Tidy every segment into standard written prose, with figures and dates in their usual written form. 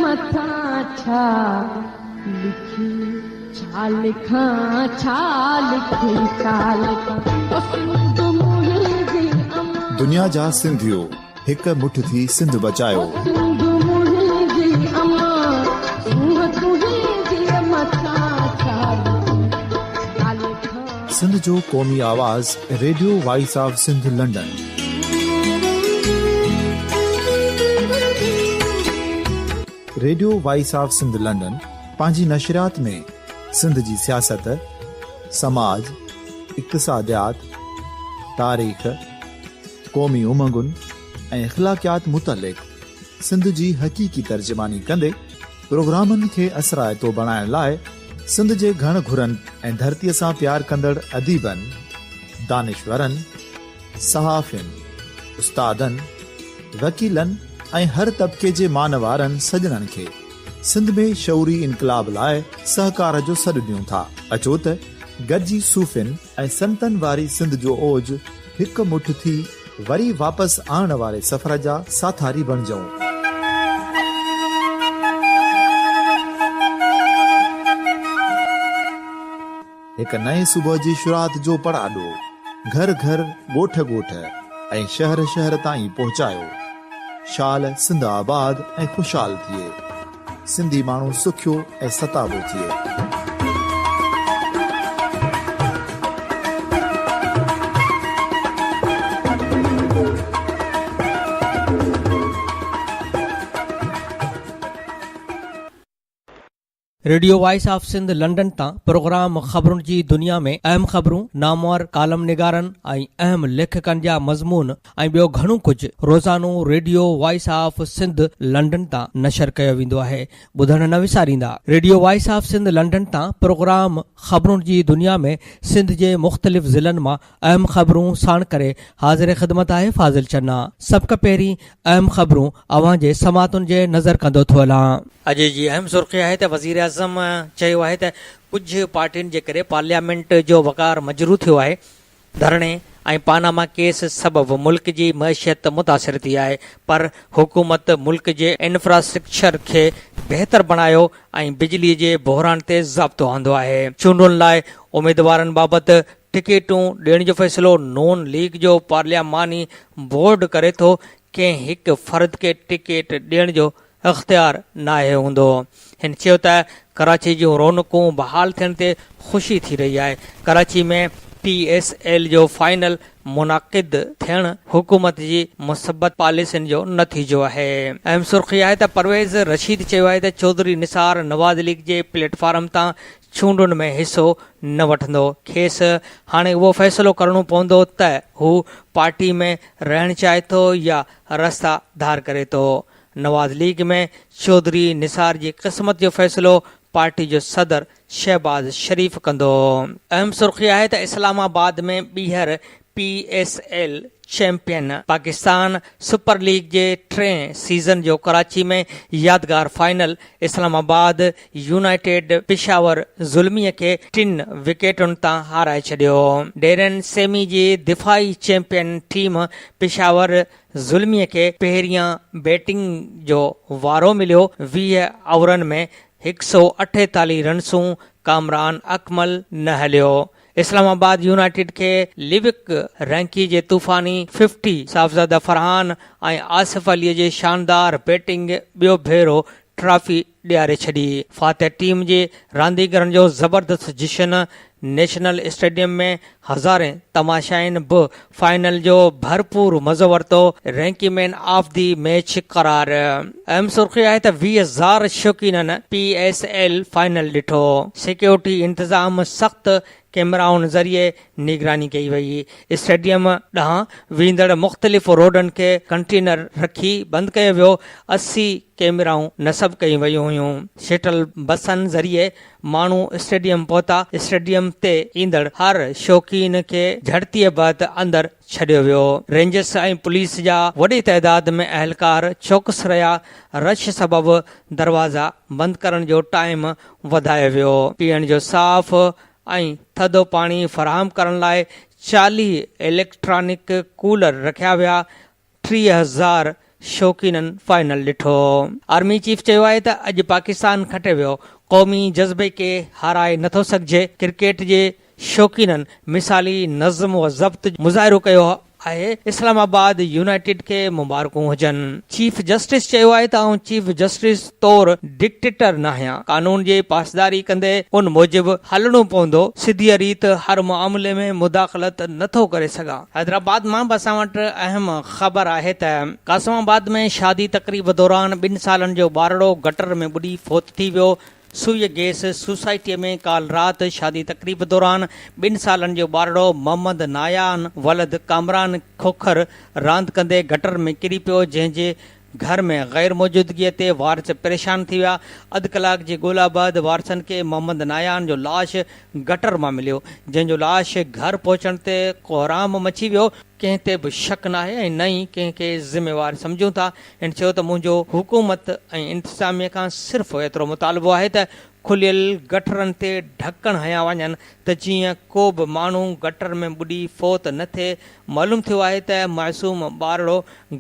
مٿان ڇا لکي ڇا لکان ڇا لکي ڇا لکان او سنڌ منهنجي امان. دنيا جا سنڌيو هڪ مٺ ٿي سنڌ بچايو. او سنڌ منهنجي امان سونهن تنهنجي مٿان ڇا لکي ڇا لکان. سنڌ جو قومي آواز radio voice of Sindh London. Radio voice of Sindh London پنهنجي نشريات ۾ سنڌ جي سياست، سماج، اقتصاديات، تاريخ، قومي امنگن ۽ اخلاقيات متعلق سنڌ جي حقيقي ترجماني ڪندي پروگرامن کي اثرائتو بڻائڻ لاء سنڌ جي گهڻ گهرن ۽ ڌرتيء سان پيار ڪندڙ اديبن، دانشورن، صحافين، استادن، وڪيلن ۽ هر طبقي جي مان وارن سڄڻن کي سنڌ ۾ شعوري انقلاب لاء سهڪار جو سڏ ڏيون ٿا. اچو ته گڏجي صوفين ۽ سنتن واري سنڌ جو اوج هڪ مٺ ٿي وري واپس آڻڻ واري سفر جا ساٿاري بڻجون. هڪ نئين صبح جي شروعات جو پڙاڏو گهر گهر، ڳوٺ ڳوٺ ۽ شهر شهر تائين پهچايو. شال سنڌ آباد ۽ خوشحال ٿئي. سنڌي ماڻهو سکيو ۽ ستابو ٿئي. Radio voice of Sindh London تان پروگرام خبرن جي دنيا ۾ اهم خبرون، نامور ڪالم نگارن ۽ اهم ليکڪن جا مضمون ۽ ٻيو گهڻو ڪجهه روزانو radio voice of Sindh London تان نشر ڪيو ويندو آهي. ٻڌڻ نه وساريندا. Radio voice of Sindh London تان پروگرام خبرن جي دنيا ۾ سنڌ جي مختلف ضلعن مان اهم خبرون ساڻ ڪري حاضر خدمت آهي فاضل چنا سڀ کان پهرين اهم خبرون اوهان جي سماعتن جي نظر ڪندو ٿو هلان. اڄ جي اهم سرخي آهي ته وزيراعظم چيو آهي ته ڪجهه پارٽين جي ڪري پارليامينٽ جو وقار مجروح ٿيو آهي، ڌرڻي ۽ پاناما ڪيس سبب ملڪ جي معيشت متاثر ٿي آهي پر حڪومت ملڪ جي انفراسٽرڪچر کي بهتر بڻايو ۽ بجلي جي بحران تي ضابطو آندو آهي، چونڊن لاء اميدوارن بابت ٽڪيٽون ڏيڻ جو فيصلو نون ليگ جو پارلياماني بورڊ ڪري ٿو، ڪنهن هڪ فرد کي ٽڪيٽ ڏيڻ جو اختيار ناهي هوندو. هن چيو ته ڪراچي جون رونقون بحال ٿيڻ تي خوشي ٿي رهي آهي، ڪراچي ۾ پي ايس ايل جو فائنل منعقد ٿيڻ حڪومت جي مثبت پاليسين جو نتيجو آهي. اهم سرخي آهي ته پرويز رشيد چيو آهي ته چوڌري نثار نواز ليگ جي پليٽ فارم تان چونڊن ۾ حصو نه وٺندو، کيس هاڻي اهو فيصلو ڪرڻو پوندو ته هو پارٽي ۾ رهڻ چاهي ٿو يا رستا ڌار ڪري ٿو. نواز ليگ ۾ چوڌري نثار جي قسمت جو فيصلو پارٽي جو صدر شهباز شريف ڪندو. اهم سرخي آهي ته اسلام آباد ۾ ٻيهر P S L champion Pakistan super league جي ٽئين سيزن جو ڪراچي ۾ يادگار final Islamabad united Peshawar Zalmi کي ٽن وڪيٽن تان هارائي ڇڏيو. ڊيرن سيمي جي دفاعي چيمپيئن ٽيم پشاور زلمي کي پهريان بيٽنگ جو وارو مليو، 20 اوورن ۾ 148 رنسون ڪامران اڪمل نه هليو. اسلام آباد يونائيٽيڊ کي ليوڪ رينڪي جي طوفاني ففٽي، صاحبزاده فرحان ۽ آصف علي جي شاندار بيٽنگ ٻيو ڀيرو ٽرافي ڏياري ڇڏي. فاتح ٽيم جي رانديگرن جو زبردست جشن، نيشنل اسٽيڊيم ۾ هزارين تماشائين به فائنل جو ڀرپور مزو ورتو، Ranki man of the match قرار. اهم سرخي آهي ته 20 هزار شوقينن پي ايس ايل فائنل ڏٺو، سيڪيورٽي انتظام سخت ڪيمرائن ذريعي نگراني ڪئي وئي، اسٽيڊيم ڏانهن ويندڙ مختلف روڊن کي ڪنٽينر رکي بند ڪيو ويو، 80 ڪيمرائون نصب ڪيون ويون هيون، شٽل بسن ذريعي ماڻهو اسٽيڊيم پهتا، اسٽيڊيم تي ايندڙ هر شوقين کي جهڙتيء بعد اندر ڇڏيو ويو. رينجرز ۽ پوليس جا وڏي تعداد ۾ اهلڪار چوڪس رهيا، رش سبب دروازا بند ڪرڻ جو ٽائيم وڌايو ويو. پيئڻ جو صاف ۽ ٿڌو پاڻي فراهم ڪرڻ لاء 40 اليڪٽرانڪ ڪولر رکيا ويا، 30 هزار شوقينن فائنل ڏٺو. آرمي چيف چيو آهي ته اڄ پاڪستان کٽي ويو، قومي جذبي کي هارائي نٿو سگهجي، ڪرڪيٽ جي شوقينن مثالي نظم و ضبط جو مظاهرو ڪيو آهي، اسلام آباد يونائيٽيڊ کي مبارڪون هجن. چيف جسٽس چيو آهي ته آئون چيف جسٽس طور ڊڪٽيٽر ناهيان، قانون جي پاسداري ڪندي ان موجب هلڻو پوندو، سڌيء ريت هر معاملي ۾ مداخلت نٿو ڪري سگهان. حيدرآباد مان به اسان وٽ اهم خبر آهي ته قاسم آباد ۾ شادي تقريب دوران ٻن سالن جو ٻارڙو گٽر ۾ ٻڏي فوت ٿي ويو، سوئي گيس سوسائٽيء ۾ ڪالهه رات شادي تقريب دوران ٻن سالن جو ٻارڙو محمد نايان ولد ڪامران کوکر راند ڪندي گٽر ۾ ڪري پيو جنهن جي گهر ۾ غير موجودگيء تي وارث پريشان ٿي ويا اڌ ڪلاڪ جي ڳولا بعد وارثن کي محمد نايان جو لاش گٽر مان مليو جنهن جو لاش گهر پهچڻ تي ڪهرام مچي ويو. ڪنهن تي به شڪ ناهي ۽ نه ئي ڪنهن کي ذميوار سمجهون ٿا. هن چيو ته منهنجو حڪومت ۽ انتظاميه کان صرف ايترو مطالبو آهي ته کليل گٽرن تي ڍڪڻ هنيا وڃن ته جيئن ڪو به ماڻهو گٽر ۾ ٻڏي فوت نه ٿئي معلوم ٿيو آهي ته معصوم ٻارڙو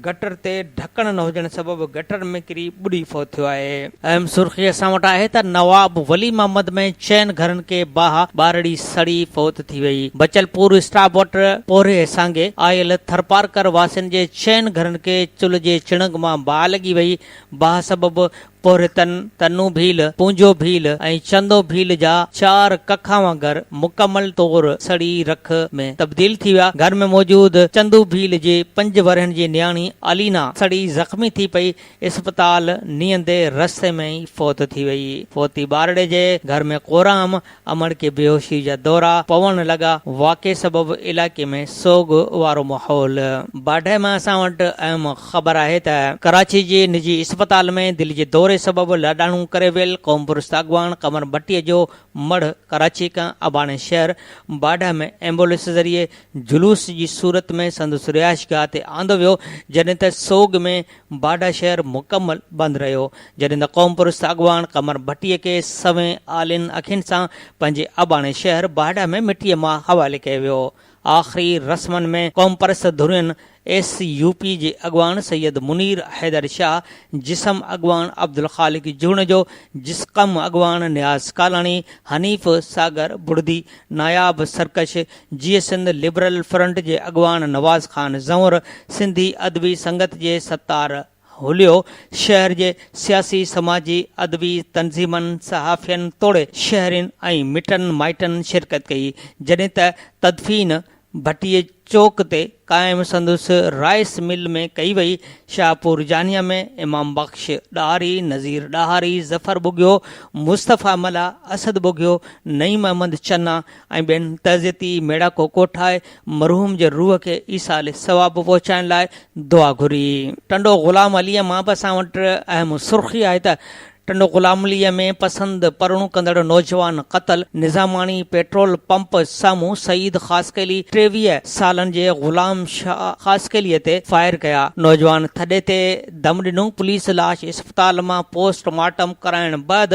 گٽر تي ڍڪڻ نه هجڻ سبب گٽر ۾ ڪري ٻڏي فوت ٿيو آهي. اهم سرخي اسان وٽ آهي ته نواب ولي محمد ۾ چئن گهرن کي باهه، ٻارڙي سڙي فوت ٿي وئي. بچل پور اسٽاپ وٽ پورهيي سانگي آيل ٿرپارڪر واسين جي چئن گهرن کي چلهه جي چڻنگ مان باهه لڳي وئي، باهه سبب پورهيتن تنو ڀيل، پونجو ڀيل ۽ چندو ڀيل جا چار ڪکاوان گهر مڪمل طور سڙي رک ۾ تبديل ٿي ويا. گهر ۾ موجود چندو ڀيل جي پنج ورهين جي نياڻي علينا سڙي زخمي ٿي پئي، اسپتال نيئندي رستي ۾ ئي فوت ٿي وئي. فوتي ٻارڙي جي گهر ۾ ڪورام امڙ کي بيهوشي جا دورا پوڻ لڳا، واقعي سبب علائقي ۾ سوڳ وارو ماحول. باڊهه مان اسان وٽ اهم خبر آهي ته ڪراچي جي نجي اسپتال ۾ دل جي دوري سبب لاڏاڻو ڪري ويل قومپرست اڳواڻ قمر ڀٽي جو مڙهه ڪراچي کان اباڻي شهر باڊهه ۾ ايمبولينس ذريعي جلوس جي صورت ۾ سندس رهائشگاهه تي آندو ويو جڏهن ته سوڳ ۾ باڊهه شهر مڪمل بند رهيو، جڏهن ته قومپرست اڳواڻ قمر ڀٽي کي سوين آلين اکين سان پنهنجي اباڻي شهر باڊهه ۾ مٽيء ماء حوالي ڪيو ويو. آخري رسمن ۾ قومپرست ڌرين ايس يو پي جي اڳواڻ سيد منير حيدر شاهه، جسم اڳواڻ عبدالخالق جوڻيجو، جسقم اڳواڻ نياز ڪالاڻي، حنيف ساگر بڙدي، ناياب سرڪش، جيئي سنڌ لبرل فرنٽ جي اڳواڻ نواز خان زئونر، سنڌي ادبي سنگت جي ستار هليو، شهر جي سياسي، سماجي، ادبي تنظيمن، صحافين توڙي شهرين ۽ مٽن مائٽن شرڪت ڪئي، جڏهن ته تدفين ڀٽي چوڪ تي قائم سندس رائيس مل ۾ ڪئي وئي، شاهپور جانيء ۾ امام بخش ڏاهري، نذير ڏاهري، ظفر ٻگهيو، مصطفيٰ ملاح، اسد ٻگهيو، نعيم احمد چنا ۽ ٻين تعزيتي ميڙاڪو ڪوٺائي مرحوم جي روح کي ايصال ثواب پهچائڻ لاء دعا گهري. ٽنڊو غلام عليء مان به اسان وٽ اهم سرخي آهي ته ٽنڊو غلام عليء ۾ پسند پرڻو ڪندڙ نوجوان قتل، نظاماڻي پيٽرول پمپ سامهون سعيد خاصخيلي 23 سالن جي غلام شاهه خاصخيلي تي فائر ڪيا، نوجوان ٿڏي تي دم ڏنو، پوليس لاش اسپتال مان پوسٽ مارٽم ڪرائڻ بعد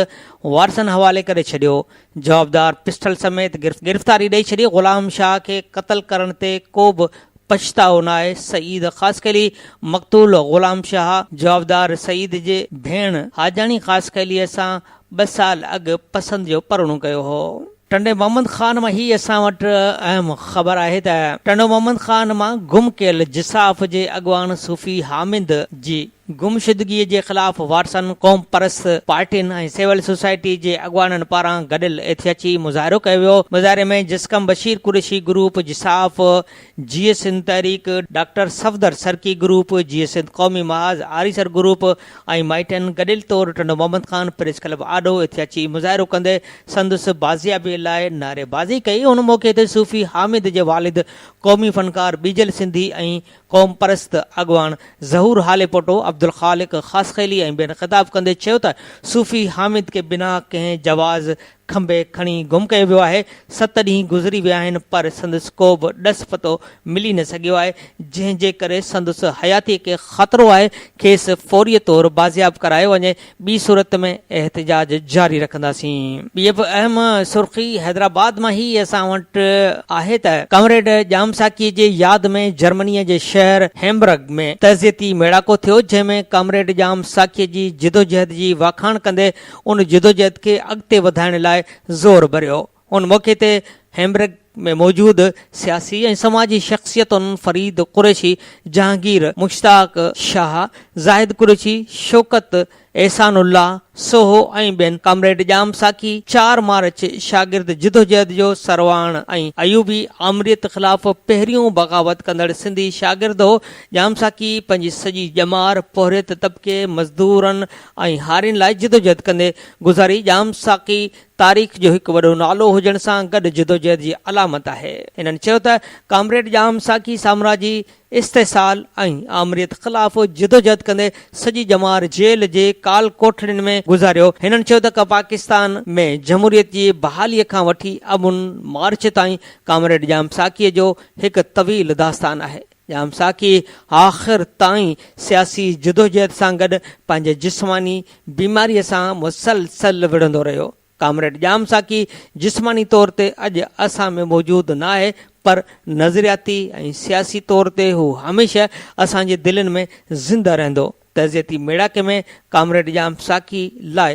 وارثن حوالي ڪري ڇڏيو، جوابدار پسٽل سميت گرفتاري ڏئي ڇڏي، غلام شاهه کي قتل ڪرڻ تي ڪو به پڇتاء ناهي، سعيد خاصخيلي مقتول غلام شاهه جوابدار سعيد جي ڀيڻ حاجاڻي خاصخيلي سان ٻه سال اڳ پسند جو پرڻو ڪيو هو. ٽنڊي محمد خان مان هي اسان وٽ اهم خبر آهي ته ٽنڊو محمد خان مان گم ڪيل جساف جي اڳواڻ صوفي حامد جي گمشدگي جي خلاف وارثن، قومپرست پارٽين ۽ سول سوسائٽي جي اڳواڻن پاران گڏيل احتجاجي مظاهرو ڪيو ويو. مظاهري ۾ جسقم بشير قريشي گروپ، جساف، جيئي سنڌ تحريڪ، ڊاڪٽر صفدر سرڪي گروپ، جيئي سنڌ قومي محاذ، آريسر گروپ ۽ مائٽن گڏيل طور ٽنڊو محمد خان پريس ڪلب آڏو احتجاجي مظاهرو ڪندي سندس بازيابي لاء نعريبازي ڪئي. ان موقعي تي صوفي حامد جي والد قومي فنڪار ٻيجل سنڌي ۽ قومپرست اڳواڻ ظهور هاليپوٽو، عبدالخالق خاصخيلي ۽ ٻين خطاب ڪندي چيو ته صوفي حامد کي بنا ڪنهن جواز کنڀي کڻي گم ڪيو ويو آهي، ست ڏينهن گذري ويا آهن پر سندس ڪو به ڏس پتو ملي نه سگهيو آهي، جنهن جي ڪري سندس حياتي کي خطرو آهي، کيس فوري طور بازياب ڪرايو وڃي، ٻي صورت ۾ احتجاج جاري رکنداسين. ٻي به اهم سرخي حيدرآباد مان هي اسان وٽ آهي ته ڪامريڊ ڄام ساقي جي ياد ۾ جرمني جي شهر هيمبرگ ۾ تعزيتي ميڙاڪو ٿيو، جنهن ۾ ڪامريڊ ڄام ساقي جي جدوجهد جي واکاڻ ڪندي ان جدوجهد کي اڳتي وڌائڻ لاء زور ڀريو. ان موقعي تي هيمبرگ ۾ موجود سياسي ۽ سماجي شخصيتن فريد قريشي، جهانگير مشتاق شاهه، زاهد قريشي، شوڪت احسان الله سوهو ۽ ٻين ڪامريڊ ڄام ساقي چار مارچ شاگرد جدوجهد جو سرواڻ ۽ ايوبي آمريت خلاف پهريون بغاوت ڪندڙ سنڌي شاگرد هو. ڄام ساقي پنهنجي سڄي ڄمار پورهيت طبقي، مزدورن ۽ هارين لاء جدوجهد ڪندي گذاري. ڄام ساقي تاريخ جو هڪ وڏو نالو هجڻ سان گڏ جدوجهد جي علامت آهي. هنن چيو ته ڪامريڊ ڄام ساقي سامراجي استحصال ۽ آمريت خلاف جدوجهد ڪندي سڄي ڄمار جيل جي ڪال ڪوٺڙين ۾ گذاريو. هنن چيو ته پاڪستان ۾ جمهوريت جي بحالي کان وٺي امن مارچ تائين ڪامريڊ ڄام ساقي جو هڪ طويل داستان آهي. ڄام ساقي آخر تائين سياسي جدوجهد سان گڏ پنهنجي جسماني بيماريء سان مسلسل وڙهندو رهيو. ڪامريڊ ڄام ساقي جسماني طور تي اڄ اسان ۾ موجود نه آهي پر نظرياتي ۽ سياسي طور تي هو هميشه اسان جي دلين ۾ زنده رهندو. تعزيتي ميڙاڪي ۾ ڪامريڊ ڄام ساقي لاء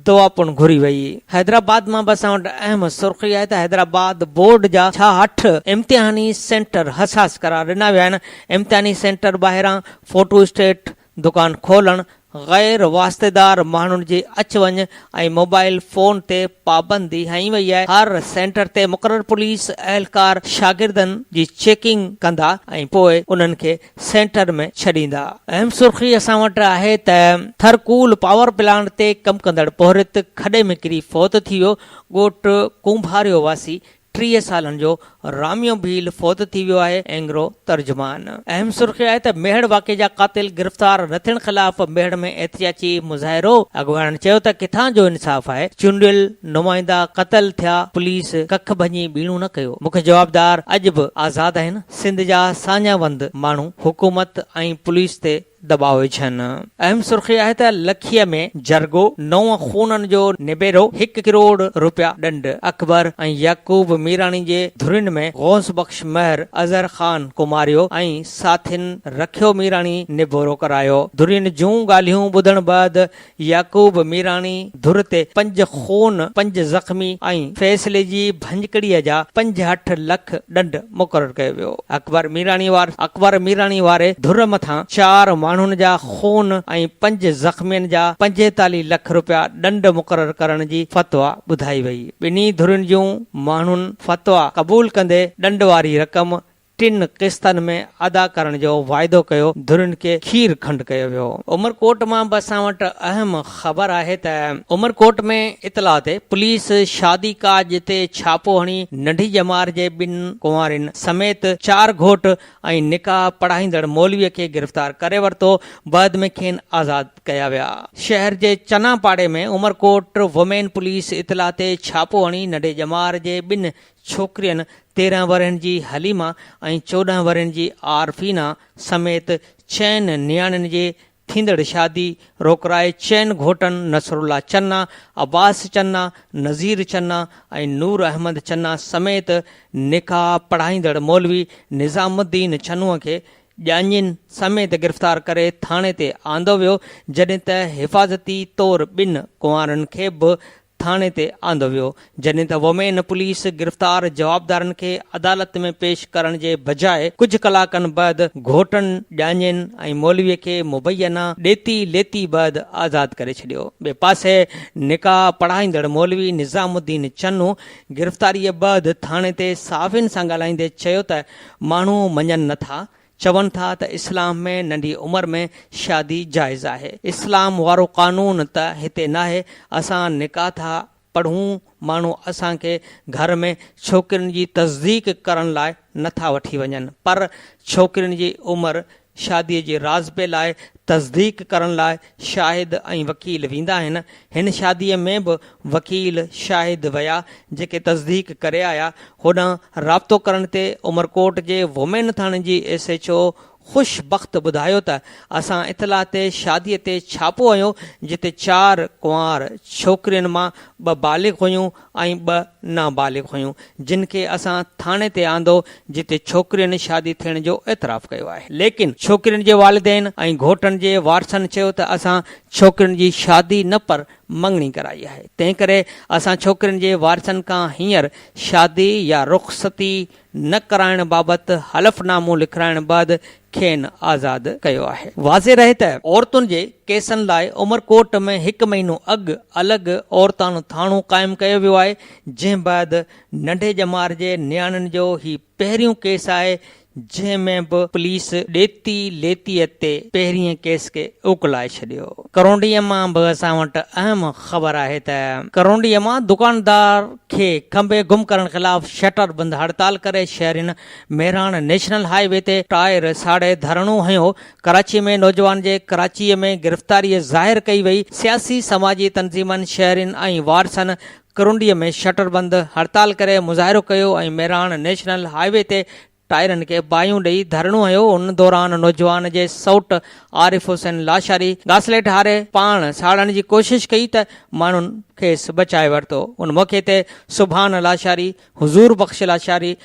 دعا پڻ گهري وئي. حيدرآباد مان به اسان وٽ اهم سرخي آهي ته حيدرآباد بورڊ جا 66 امتحاني سينٽر حساس قرار ڏنا ويا آهن، امتحاني سينٽر ٻاهران فوٽو اسٽيٽ دڪان کولڻ، غير واسطيدار ماڻهن جي اچ وڃ ۽ موبائل فون تي پابندي هنئي وئي آهي، هر سينٽر تي مقرر پوليس اهلڪار شاگردن جي چيڪنگ ڪندا ۽ پوء انهن کي سينٽر ۾ ڇڏيندا. اهم سرخي اسان وٽ آهي ته ٿرڪول پاور پلانٽ تي ڪم ڪندڙ پورهيت کڏي ۾ ڪري فوت ٿي ويو، ڳوٺ ڪنڀاريو واسي 30 سالن جو راميو ڀيل فوت ٿي ويو آهي، اينگرو ترجمان. اهم سرخي آهي ته ميهڙ واقعي جا قاتل گرفتار نه ٿيڻ خلاف ميهڙ ۾ احتجاجي مظاهرو، اڳواڻن چيو ته ڪٿان جو انصاف آهي، چونڊيل نمائندا قتل ٿيا، پوليس ڪک ڀڃي ٻيڻو نه ڪيو، مک جوابدار اڄ به آزاد آهن. سنڌ جا ساڃاهه وند ماڻهو حڪومت ۽ پوليس تي دٻاء وجهن. اهم سرخي آهي ته لکيء ۾ جرڳو، نو خونن جو نبيرو، هڪ ڪروڙ روپيا ڏنڊ، اڪبر ۽ يعقوب ميراڻي جي ڌرين ۾ غوث بخش مهر، اظهر خان ڪماريو ۽ ساٿين رکيو ميراڻي نبورو ڪرايو. ڌرين جون ڳالهيون ٻڌڻ بعد يعقوب ميراڻي ڌر تي پنج خون، پنج زخمي ۽ فيصلي جي ڀڃڪڙيء جا 65 لک ڏنڊ مقرر ڪيو ويو. اڪبر ميراڻي اڪبر ميراڻي واري ڌر مٿان چار ماڻهن جا خون ۽ پنج زخمين جا 45 لک رپيا ڏنڊ مقرر ڪرڻ جي فتويٰ ٻڌائي وئي. ٻنهي ڌرين جون ماڻهن فتويٰ قبول ڪندي ڏنڊ واري رقم ٽن قسطن ۾ ادا ڪرڻ جو واعدو ڪيو، ڌرين کي کير کنڊ ڪيو ويو. عمرڪوٽ مان به اسان وٽ اهم خبر آهي ته عمرڪوٽ ۾ اطلاع تي پوليس شادي ڪاڄ تي ڇاپو هڻي ننڍي ڄمار جي ٻن ڪنوارين سميت چار گهوٽ ۽ نڪاح پڙهائيندڙ مولوي کي گرفتار ڪري ورتو، بعد ۾ کين آزاد ڪيا ويا. شهر جي چنا پاڙي ۾ عمرڪوٽ وومين پوليس اطلاع تي ڇاپو هڻي ننڍي ڄمار جي ٻن ڇوڪرين 13 ورهين جي حليما ۽ 14 ورهين جي عارفينا سميت چئن نياڻين جي ٿيندڙ شادي روڪرائي چئن گهوٽن نصرالله چنا، عباس چنا، نذير چنا ۽ نور احمد چنا سميت نڪاح پڙهائيندڙ مولوي نظام الدين چنوء کي ڄاڃين سميت گرفتار ڪري ٿاڻي تي آندو ويو، جڏهن ته حفاظتي طور ٻن ڪنوارن کي به ٿاڻي تي آندو ويو، جڏهن ته وومين پوليس گرفتار جوابدارن کي عدالت ۾ پيش ڪرڻ جي بجاء ڪجهه ڪلاڪن بعد گهوٽن، ڄاڃين ۽ مولوي کي مبينا ڏيتي ليتي بعد آزاد ڪري ڇڏيو. ٻئي پاسي نڪاح پڙهائيندڙ مولوي نظام الدين چنو گرفتاري بعد ٿاڻي تي صحافين سان ڳالهائيندي چيو ته ماڻهو مڃن نٿا، چون ٿا ته اسلام ۾ ننڍي عمر ۾ شادي جائز آهي. اسلام وارو قانون ته هتي ناهي، اسان نڪاح ٿا پڙهون، ماڻهو اسان کي گهر ۾ ڇوڪرين جي تصديق ڪرڻ لاء نٿا وٺي وڃن، پر ڇوڪرين جي عمر شادي جي راضپي لاء تصديق ڪرڻ لاء شاهد ۽ وڪيل ويندا آهن. هن شاديء ۾ به وڪيل، شاهد ويا، جيڪي تصديق ڪري آيا. هوڏانهن رابطو ڪرڻ تي عمرڪوٽ جي وومين ٿاڻي جي ايس ايڇ او خوش بخت ٻڌايو ته اسان اطلاع تي شاديء تي ڇاپو هنيو جتي چار ڪنوار ڇوڪرين مان ٻه بالغ هيون ۽ ٻه نابالغ هيون جن کي اسان ٿاڻي تي آندو جتي ڇوڪرين شادي ٿيڻ جو اعتراف ڪيو آهي ليڪن ڇوڪرين جي والدين ۽ گهوٽن جي وارثن چيو ته اسان ڇوڪرين جي شادي نه پر مڱڻي ڪرائي آهي تنهن ڪري اسان ڇوڪرين جي وارثن کان هينئر شادي يا رخصتي نه ڪرائڻ بابت حلف نامو لکرائڻ بعد کين آزاد ڪيو آهي. واضح رهي ته عورتن جي ڪيسن لاء عمرڪوٽ ۾ هڪ مهينو اڳ الڳ عورتاڻو ٿاڻو قائم ڪيو ويو آهي، جنهن بعد ننڍي ڄمار جي نياڻين جو هي پهريون ڪيس آهي، جنهن ۾ به پوليس ڏيتي ليتيء تي پهرين ڪيس کي اڪلائي ڇڏيو. ڪرونڊيء مان به اسان وٽ اهم خبر آهي ته ڪرونڊيء مان دڪاندار کي کنڀي گم ڪرڻ خلاف شٽر بند هڙتال ڪري شهرين مهراڻ نيشنل هاء وي تي ٽائر ساڙي ڌرڻو هنيو، ڪراچي ۾ نوجوان جي ڪراچيء ۾ گرفتاري ظاهر ڪئي وئي، سياسي سماجي تنظيمن، شهرين ۽ وارثن ڪرونڊيء ۾ شٽر بند هڙتال ڪري مظاهرو ڪيو ۽ مهراڻ نيشنل هاء وي تي ٽائرن کي باهيون ڏئي ڌرڻو هنيو، ان دوران نوجوان جي سئوٽ عارف حسين لاشاري گاسليٽ هاري پاڻ ساڙڻ جي ڪوشش ڪئي ته ماڻهن کيس بچائي ورتو، ان موقعي تي سبحان لاشاري، حضور بخش لاشاري،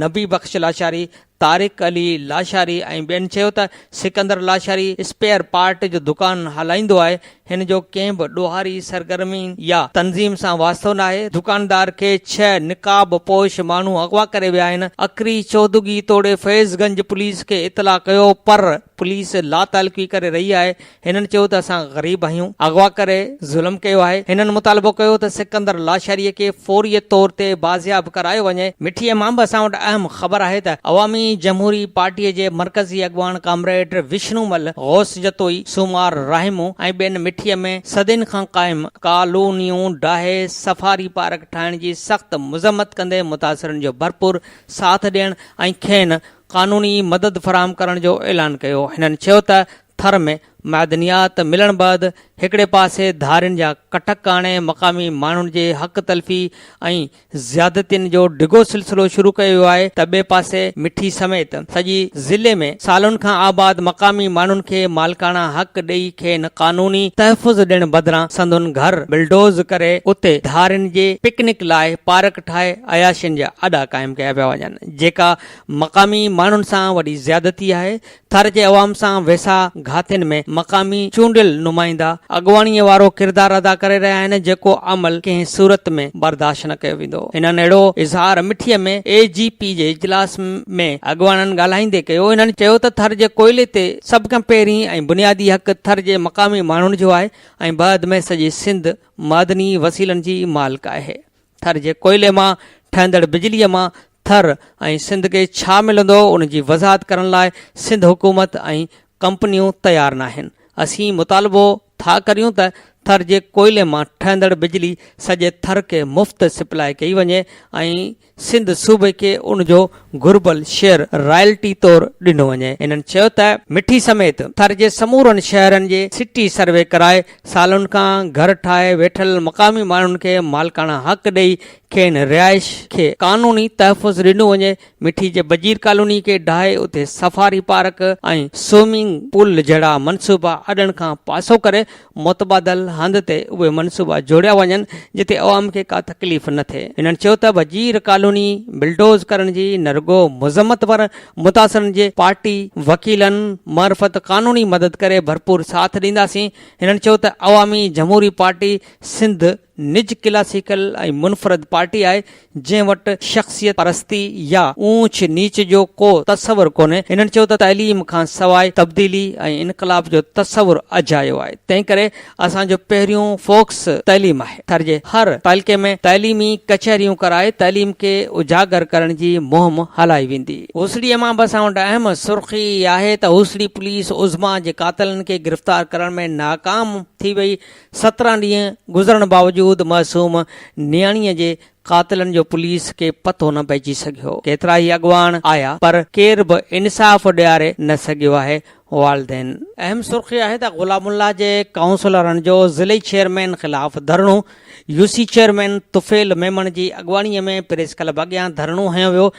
نبي بخش لاشاري، طارق علي لاشاري ۽ ٻين چيو ته سڪندر لاشاري اسپيئر پارٽ جو دڪان هلائيندو آهي، هن جو ڪنهن به ڏوهاري سرگرمين يا تنظيم سان واسطو ناهي، دڪاندار کي ڇهه نقاب پوش ماڻهو اغوا ڪري ويا آهن، اڪري چودڳي توڙي فيض گنج پوليس کي اطلاع ڪيو پر پوليس لاتعلقي ڪري رهي آهي، هنن چيو ته اسان غريب آهيون، اغوا ڪري ظلم ڪيو آهي، هنن مطالبو ڪيو ته سڪندر لاشاري کي فوري طور تي بازياب ڪرايو وڃي. مٺيء مان به اسان وٽ اهم خبر آهي ته عوامي جمهوري پارٽيء جي مرڪزي اڳواڻ ڪامريڊ وشنو مل، غوث جتوئي، سومار راهمون ۽ ٻين مٺيء ۾ صدين کان قائم ڪالونيون ڊاهي سفاري پارڪ ٺاهڻ جي سخت مذمت ڪندي متاثرن جو ڀرپور ساٿ ڏيڻ ۽ کين قانوني مدد فراهم ڪرڻ جو اعلان ڪيو. هنن چيو ته ٿر ۾ معدنيات ملڻ بعد هڪڙي پاسي ڌارين جا ڪٽڪ آڻي مقامي ماڻهن جي حق تلفي ۽ زيادتين جو ڊگهو سلسلو شروع ڪيو ويو آهي ته ٻئي پاسي مٺي سميت سڄي ضلعي ۾ سالن کان آباد مقامي ماڻهن کي مالڪاڻا حق ڏئي کين قانوني تحفظ ڏيڻ بدران سندن گهر بلڊوز ڪري اتي ڌارين جي پڪنڪ لاء پارڪ ٺاهي عياشين جا اڏا قائم ڪيا پيا وڃن جيڪا مقامي ماڻهن سان وڏي زيادتي آهي. ٿر جي عوام سان ويساهه گهاتين ۾ مقامي چونڊيل نمائندا اڳواڻيء وارو ڪردار ادا ڪري رهيا آهن جيڪو عمل ڪنهن صورت ۾ برداشت نه ڪيو ويندو. هنن اهڙو اظهار مٺيء ۾ اي جي پي جي اجلاس ۾ اڳواڻن ڳالهائيندي ڪيو. هنن چيو ته ٿر جي ڪوئلي تي سڀ کان پهرين ۽ بنيادي حق ٿر جي مقامي ماڻهن جو آهي ۽ بعد ۾ سڄي سنڌ معدني وسيلن جي مالڪ آهي. ٿر جي ڪوئلي مان ٺهندڙ بجليء مان ٿر ۽ سنڌ کي ڇا ملندو ان جي وضاحت ڪرڻ لاء سنڌ حڪومت ۽ ڪمپنيون تيار ناهن. اسين مطالبو ٿا ڪريون ته ٿر جي ڪوئلي مان ٺهندڙ بجلي سڄي ٿر کي مفت سپلاء ڪئي وڃي ۽ سنڌ صوبي کي ان جو گهربل شيئر رائلٽي طور ڏنو وڃي. هنن چيو ته مٺي سميت ٿر جي سمورن شهرن جي سٽي سروي ڪرائي سالن کان گهر ٺاهي ويٺل مقامي ماڻهن کي مالڪاڻا حق ڏئي کين رهائش کي قانوني تحفظ ڏنو وڃي، مٺي جي بجير ڪالوني کي ڊاهي اتي سفاري پارڪ ۽ سوئمنگ پول جهڙا منصوبا اڏڻ کان پاسو ڪري متبادل هنڌ تي اهي منصوبا جوڙيا وڃن جتي عوام کي ڪا تڪليف نه ٿئي. هنن چيو ته بجير ڪالوني بلڊوز ڪرڻ جي نه رڳو مذمت پر متاثرن جي پارٽي وڪيلن معرفت قانوني مدد ڪري ڀرپور ساٿ ڏينداسين. هنن چيو ته عوامي جمهوري پارٽي سنڌ نج ڪلاسيڪل ۽ منفرد پارٽي آهي، جنهن وٽ شخصيت پرستي يا اونچ نيچ جو ڪو تصور ڪونهي. هنن چيو ته تعليم کان سواء تبديلي ۽ انقلاب جو تصور اجايو آهي، تنهن ڪري اسان جو پهريون فوڪس تعليم آهي. ٿر جي هر تعلقي ۾ تعليمي ڪچهريون ڪرائي تعليم کي اجاگر ڪرڻ جي مهم هلائي ويندي. هوسڙيء مان به اسان وٽ اهم سرخي آهي ته هوسڙي پوليس عظميٰ جي قاتلن کي گرفتار ڪرڻ ۾ ناڪام ٿي وئي، 17 ڏينهن گذرڻ باوجود معصوم نياڻيء جي قاتلن جو پوليس کي پتو نه پئجي سگهيو. ڪيترائي اڳواڻ آيا پر ڪير به انصاف ڏياري نه سگهيو آهي. والدين. اهم سرخي آهي ته غلام الله جي ڪائونسلرن جو ضلعي چيئرمين خلاف ڌرڻو، يو سي چيئرمين طفيل ميمڻ جي اڳواڻي ۾ پريس ڪلب اڳيان ڌرڻو هنيو ويو،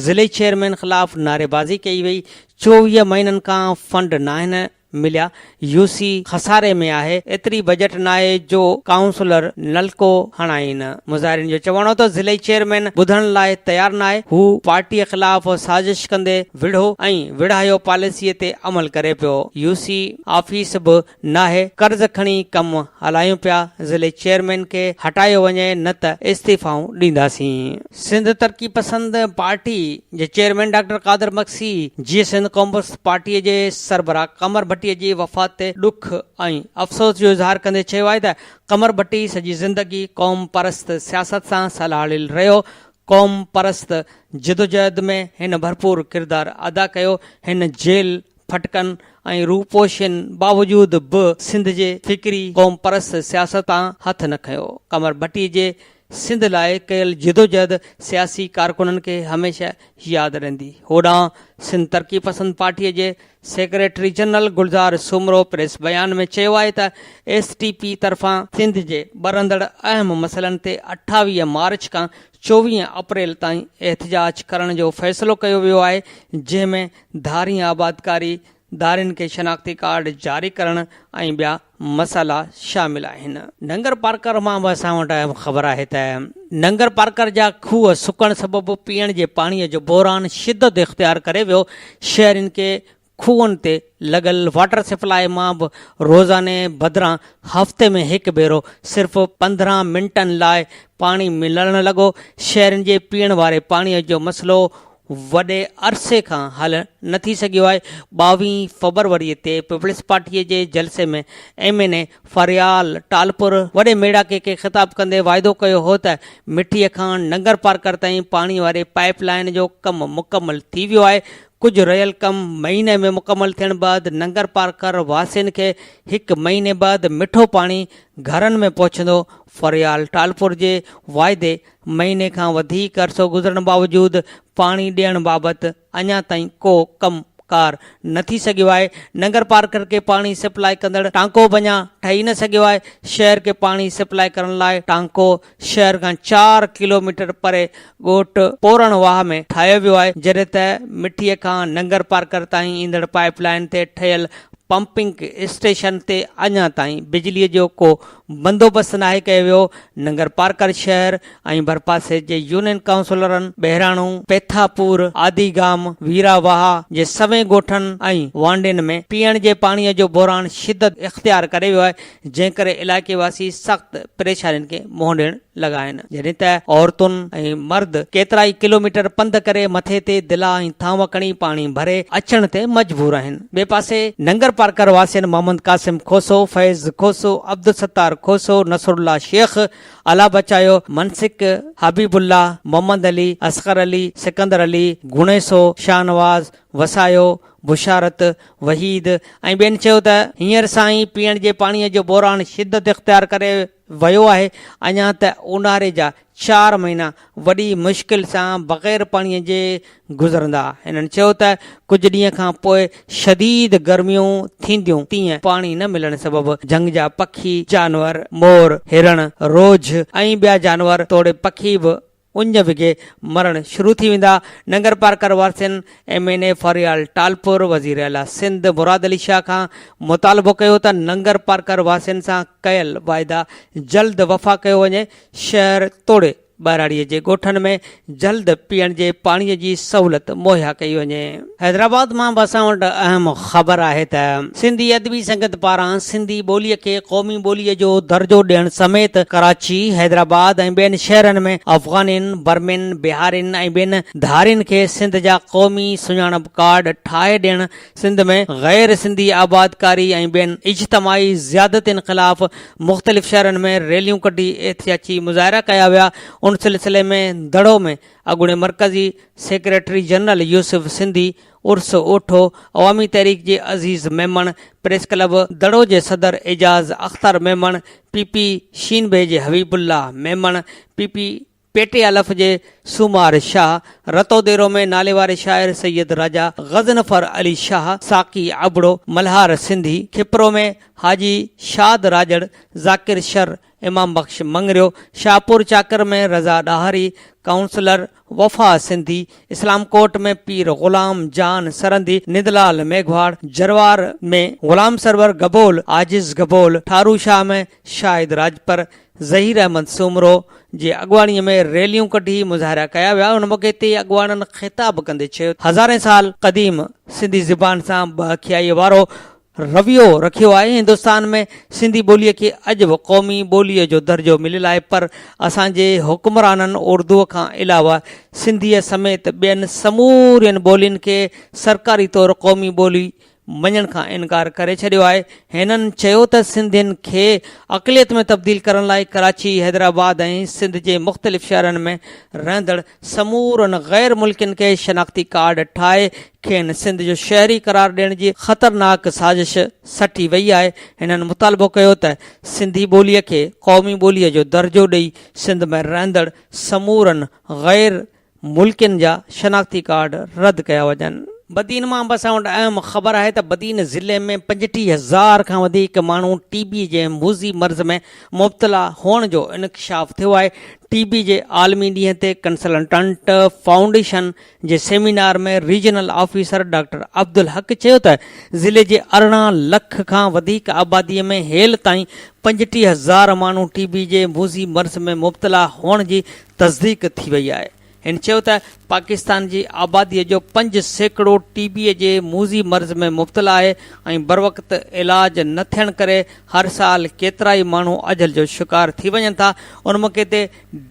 ضلعي چيئرمين خلاف نعريبازي ڪئي وئي، 24 مهينن کان فنڊ ناهن مليا، يو سي خساري ۾ آهي، ايتري بجيٽ ناهي جو ڪائونسلر نلڪو هڻائين. مظاهرين جو چوڻ هو ته ضلعي چيئرمين ٻڌڻ لاء تيار ناهي، هو پارٽي خلاف سازش ڪندي وڙهو ۽ وڙهايو پاليسي تي عمل ڪري پيو، يو سي آفيس به ناهي، قرض کڻي ڪم هلايون پيا، ضلعي چيئرمين کي هٽايو وڃي نه ته استعيفائون ڏينداسين. سنڌ ترقي پسند پارٽي جي چيئرمين ڊاڪٽر قادر مگسي جيئي سنڌ قومپرست پارٽي جي سربراهه قمر ڀٽي جي وفات تي ڏک ۽ افسوس جو اظهار ڪندي چيو آهي ته قمر ڀٽي سڄي زندگي قوم پرست سياست سان سلهاڙيل رهيو، قوم پرست جدوجهد ۾ هن ڀرپور ڪردار ادا ڪيو، هن جيل ڦٽڪن ۽ روپوشين باوجود به سنڌ جي فڪري قوم پرست سياست تان هٿ نه کنيو، قمر ڀٽي جي سنڌ لاء ڪيل جدوجهد سياسي ڪارڪنن کي هميشه ياد رهندي. هوڏانهن سنڌ ترقي پسند پارٽيء جي secretary general Gulzar Soomro press بيان ۾ چيو آهي ته ايس ٽي پي طرفان سنڌ جي ٻرندڙ اهم مسئلن تي 28 مارچ کان 24 اپريل تائين احتجاج ڪرڻ جو فيصلو ڪيو ويو آهي جنهن ۾ ڌارين آبادڪاري، ڌارين کي شناختي ڪارڊ جاري ڪرڻ ۽ ٻيا مسئلا شامل آهن. ننگر پارڪر مان به اسان وٽ اهم خبر آهي ته ننگر پارڪر جا کوهه سڪڻ سبب پيئڻ جي پاڻي جو بحران شدت اختيار ڪري ويو، شهرين کي کوهن تي لڳل واٽر سپلاء مان به روزاني بدران هفتي ۾ هڪ ڀيرو صرف 15 منٽن لاء پاڻي ملڻ لڳو، شهرين جي پيئڻ واري پاڻي جو مسئلو وڏي عرصي کان حل نه ٿي سگهيو آهي، ٻاويهين فبروري تي پيپلز پارٽي جي جلسي ۾ M N A Faryal Talpur وڏي ميڙاڪي کي خطاب ڪندي واعدو ڪيو هو ته مٺي کان ننگرپارڪر تائين پاڻي واري پائيپ لائين جو ڪم مڪمل ٿي ويو آهي، ڪجهه رهيل ڪم مهيني ۾ مڪمل ٿيڻ بعد ننگرپارڪر واسين کي هڪ مهيني بعد مٺو پاڻي گهرن ۾ پهچندو، فريال ٽالپر جي واعدي مهيني کان وڌيڪ عرصو گذرڻ باوجود پاڻي ڏيڻ بابت اڃا تائين ڪو ڪم ڪار نه ٿي سگهيو آهي، ننگرپارڪر کي پاڻي سپلاء ڪندڙ ٽانڪو به اڃا ٺهي نه سگهيو آهي، شهر کي پاڻي سپلاء ڪرڻ لاء ٽانڪو شهر کان چار ڪلوميٽر پري ڳوٺ پورڻ واهه ۾ ٺاهيو ويو آهي، جڏهن ته مٺي کان ننگرپارڪر تائين ايندڙ پائيپ لائين تي ٺهيل پمپنگ اسٽيشن تي اڃا تائين بجلي جو ڪو بندوبست ناهي ڪيو ويو، ننگرپارڪر شهر ۽ ڀرپاسي جي يونين ڪائونسلرن ٻهراڻو، پيٿاپور، آديگام، ويرا واهه جي سوين ڳوٺن ۽ وانڊين ۾ پيئڻ جي پاڻي جو بحران شدت اختيار ڪري ويو آهي، جنهن ڪري علائقي واسي سخت پريشانين کي منهن ڏيڻ لڳا آهن، جڏهن ته عورتن ۽ مرد ڪيترائي ڪلوميٽر پنڌ ڪري مٿي تي دلا ۽ ٿانو کڻي پاڻي ڀري اچڻ تي مجبور آهن. ٻئي پاسي ننگرپارڪر واسين محمد قاسم کوسو، فيض کوسو، عبدالستار کوسو، نصرالله شيخ، الله بچايو، منسڪ، حبيب الله، محمد علي، اصغر علي، سڪندر علي، گڻيسو، شاهنواز، وسايو، بشارت، وحيد ۽ ٻين چيو ته هينئر سان ئي پيئڻ جي پاڻي جو بحران شدت اختيار ڪري ويو آهي، اڃا ته اونهاري جا چار مهينا وڏي مشڪل سان بغير پاڻي جي گذرندا. هنن چيو ته ڪجهه ڏينهن کان پوء شديد گرميون ٿينديون تيئن پاڻي نه ملڻ سبب جهنگ جا پکي، جانور، مور، هرڻ، روجهه ۽ ٻيا جانور توڙي پکي به اڃ وگهي مرڻ شروع ٿي ويندا. ننگرپارڪر واسين M N A Faryal Talpur وزيراعليٰ سنڌ مراد علي شاهه کان مطالبو ڪيو ته ننگرپارڪر واسين سان ڪيل واعدا جلد وفا ڪيو وڃي، شهر توڙي ٻهراڙي جي ڳوٺن ۾ جلد پيئڻ جي پاڻي جي سهولت مهيا ڪئي وڃي. حيدرآباد مان به اسان وٽ اهم خبر آهي ته سنڌي ادبي سنگت پاران سنڌي ٻوليء کي قومي ٻوليء جو درجو ڏيڻ سميت ڪراچي، حيدرآباد ۽ ٻين شهرن ۾ افغانين، برمين، بهارين ۽ ٻين ڌارين کي سنڌ جا قومي سڃاڻپ ڪارڊ ٺاهي ڏيڻ، سنڌ ۾ غير سنڌي آبادڪاري ۽ ٻين اجتماعي زيادتين خلاف مختلف شهرن ۾ ريليون ڪڍي احتجاجي مظاهرا ڪيا ويا، ان سلسلي ۾ دڙو ۾ اڳوڻي مرڪزي سيڪريٽري جنرل يوسف سنڌي، عرس اوٺو، عوامي تحريڪ جي عزيز ميمڻ، پريس ڪلب دڙو جي صدر اعجاز اختر ميمڻ، پي پي شين بي جي حبيب الله ميمڻ، پي پي. پيٽي الف جي سومار شاهه، رتوديرو ۾ ناليواري شاعر سيد راجا غضنفر علي شاهه، ساقي ابڙو، ملهار سنڌي، کپرو ۾ حاجي شاد راڄڙ، ذاڪر شر، امام بخش مڱريو، شاهپور چاڪر ۾ رضا ڏاهري، ڪائونسلر وفا سنڌي، اسلام ڪوٽ ۾ پير غلام جان سرندي، ندلال ميگهواڙ، جروار ۾ غلام سرور گبول، عاجز گبول، ٺارو شاهه ۾ شاهد راڄپر، ظهير احمد سومرو جي اڳواڻي ۾ ريليون ڪڍي مظاهرا ڪيا ويا، ان موقعي تي اڳواڻن خطاب ڪندي چيو ته هزارين سال قديم سنڌي زبان سان ٻه اکيائي وارو رويو رکيو آهي، هندستان ۾ سنڌي ٻوليء کي اڄ به قومي ٻوليء جو درجو مليل آهي پر اسان جي حڪمرانن اردوء کان علاوه سنڌيء سميت ٻين سمورين ٻولين کي سرڪاري طور قومي ٻولي مڃڻ کان انڪار ڪري ڇڏيو آهي. هنن چيو ته سنڌين کي اقليت ۾ تبديل ڪرڻ لاء ڪراچي، حيدرآباد ۽ سنڌ جي مختلف شهرن ۾ رهندڙ سمورن غير ملڪين کي شناختي ڪارڊ ٺاهي کين سنڌ جو شهري قرار ڏيڻ جي خطرناڪ سازش سٽي وئي آهي. هنن مطالبو ڪيو ته سنڌي ٻوليء کي قومي ٻوليء جو درجو ڏئي سنڌ ۾ رهندڙ سمورن غير ملڪين جا شناختي ڪارڊ رد ڪيا وڃن. بدين مان به اسان وٽ اهم خبر آهي ته بدين ضلعي ۾ 35 هزار کان وڌيڪ ماڻهو ٽي بي جي موذي مرض ۾ مبتلا هئڻ جو انڪشاف ٿيو آهي. ٽي بي جي عالمي ڏينهن تي ڪنسلٽنٽ فائونڊيشن جي seminar ۾ regional officer doctor Abdul Haq چيو ته ضلعي جي 18 لک کان وڌيڪ آبادي ۾ هيل تائين 35 هزار ماڻهو ٽي بي جي موذي مرض ۾ مبتلا هئڻ جي تصديق ٿي وئي آهي. هن چيو ته پاڪستان جي آبادي جو 5% ٽي بي جي موذي مرض ۾ مبتلا آهي ۽ بروقت علاج نه ٿيڻ ڪري هر سال ڪيترائي ماڻهو اجل جو شڪار ٿي وڃن ٿا. ان موقعي تي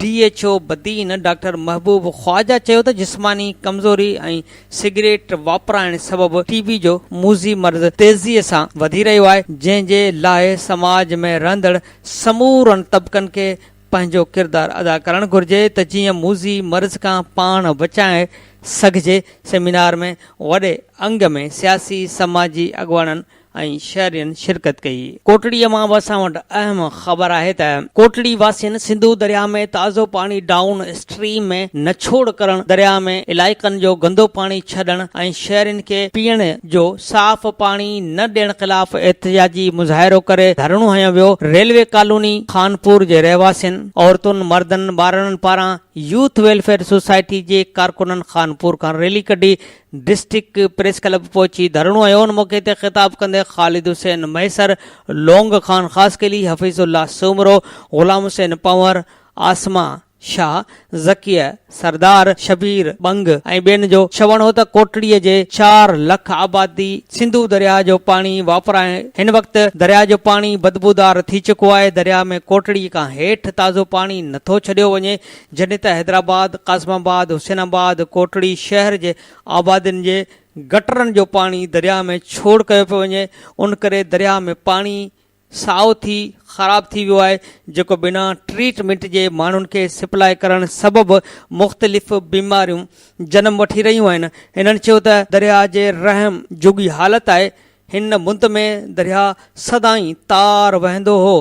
D H O Badin doctor Mehboob Khawaja چيو ته جسماني ڪمزوري ۽ سگريٽ واپرائڻ سبب ٽي بي جو موذي مرض تيزي سان وڌي رهيو آهي جنهن جي لاء سماج ۾ رهندڙ سمورن طبقن کي پنهنجو ڪردار ادا ڪرڻ گهرجي ته جيئن موذي مرض کان پاڻ بچائي سگهجي، سيمينار ۾ وڏي انگ ۾ سياسي سماجي اڳواڻن ۽ شهرين شرڪت ڪئي. ڪوٽڙي مان به اسان وٽ اهم خبر آهي ته ڪوٽڙي واسين سنڌو درياهه ۾ تازو پاڻي ڊائون اسٽريم ۾ نه ڇوڙ ڪرڻ، درياهه ۾ علائقن جو گندو پاڻي ڇڏڻ ۽ شهرين کي پيئڻ جو صاف پاڻي نه ڏيڻ خلاف احتجاجي مظاهرو ڪري ڌرڻو هنيو ويو، ريلوي ڪالوني خانپور جي رهواسين، عورتن، مردن، ٻارڙن پاران يوٿ ويلفيئر سوسائٽي جي ڪارڪنن خانپور کان ريلي ڪڍي ڊسٽرڪٽ پريس ڪلب پهچي ڌرڻو هنيو، ان موقعي تي خطاب ڪندي خالد حسين مهيسر، لونگ خان خاصخيلي، حفيظ الله سومرو، غلام حسين پنهور، عاصمه شاهه، ذڪيه سردار، شبير ٻنگ ۽ ٻين جو چوڻ هو ته ڪوٽڙي جي چار لک آبادي سنڌو درياهه جو پاڻي واپرائي هن وقت درياهه جو پاڻي بدبودار ٿي چڪو آهي درياهه ۾ ڪوٽڙي کان هيٺ تازو پاڻي نٿو ڇڏيو وڃي جڏهن ته حيدرآباد، قاسم آباد، حسين آباد، ڪوٽڙي شهر جي آبادين جي گٽرن جو پاڻي درياهه ۾ ڇوڙ ڪيو پيو وڃي ان ڪري درياهه ۾ پاڻي سائو ٿي خراب ٿي ويو آهي جيڪو بنا ٽريٽمينٽ جي ماڻهن کي سپلاء ڪرڻ سبب مختلف بيماريون جنم وٺي رهيون آهن هنن چيو ته درياهه جي رحم جوڳي حالت آهي هن مند ۾ درياهه سدائين تار وهندو هو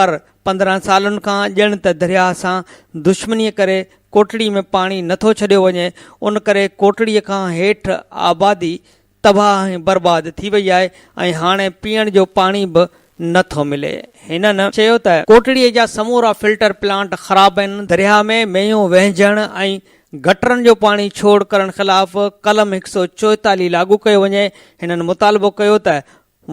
پر 15 سالن کان ڄڻ ته درياهه سان دشمني ڪري ڪوٽڙي ۾ پاڻي نٿو ڇڏيو وڃي ان ڪري ڪوٽڙي کان هيٺ آبادي تباهه ۽ برباد ٿي وئي آهي ۽ هاڻي پيئڻ جو پاڻي به نه ٿو ملي. هنن چيو ته ڪوٽڙي جا سمورا فلٽر پلانٽ خراب آهن، درياهه ۾ مينهون وهنجڻ ۽ گٽرن جو پاڻي ڇوڙ ڪرڻ خلاف قلم 144 لاڳو ڪيو وڃي. هنن مطالبو ڪيو ته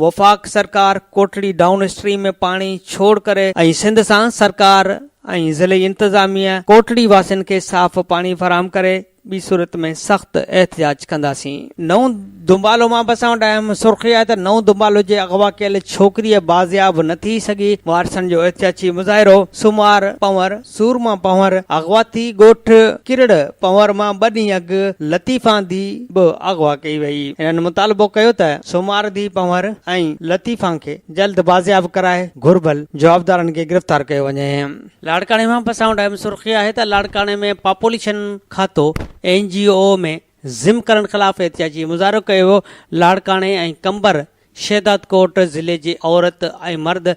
وفاق سرڪار ڪوٽڙي ڊائون اسٽريم ۾ پاڻي ڇوڙ ڪري ۽ سنڌ سان سرڪار ۽ ضلعي انتظاميه ڪوٽڙي واسين کي صاف پاڻي فراهم ڪري ٻي صورت ۾ سخت احتجاج ڪنداسين. نئون دنبالو مان به اسان وٽ اهم سرخي آهي ته نئون دنبالو جي اغوا ڪيل ڇوڪريء بازياب نه ٿي سگهي، وارثن جو احتجاجي مظاهرو، سومار پنهور، سورما پنهور اغوا ٿي، ڳوٺ ڪرڙ پنهور مان ٻه ڏينهن اڳ لطيفان ڌي به اغوا ڪئي وئي. هنن مطالبو ڪيو ته سومار ڌي پنهور ۽ لطيفان کي جلد بازياب ڪرائي گهربل جوابدارن کي گرفتار ڪيو وڃي. لاڙڪاڻي مان به اسان وٽ اهم سرخي آهي ته لاڙڪاڻي ۾ پاپوليشن کاتو اين جي او ۾ ضم ڪرڻ خلاف احتجاجي مظاهرو ڪيو ويو، لاڙڪاڻي ۽ قمبر شهدادڪوٽ ضلعي جي عورت ۽ مرد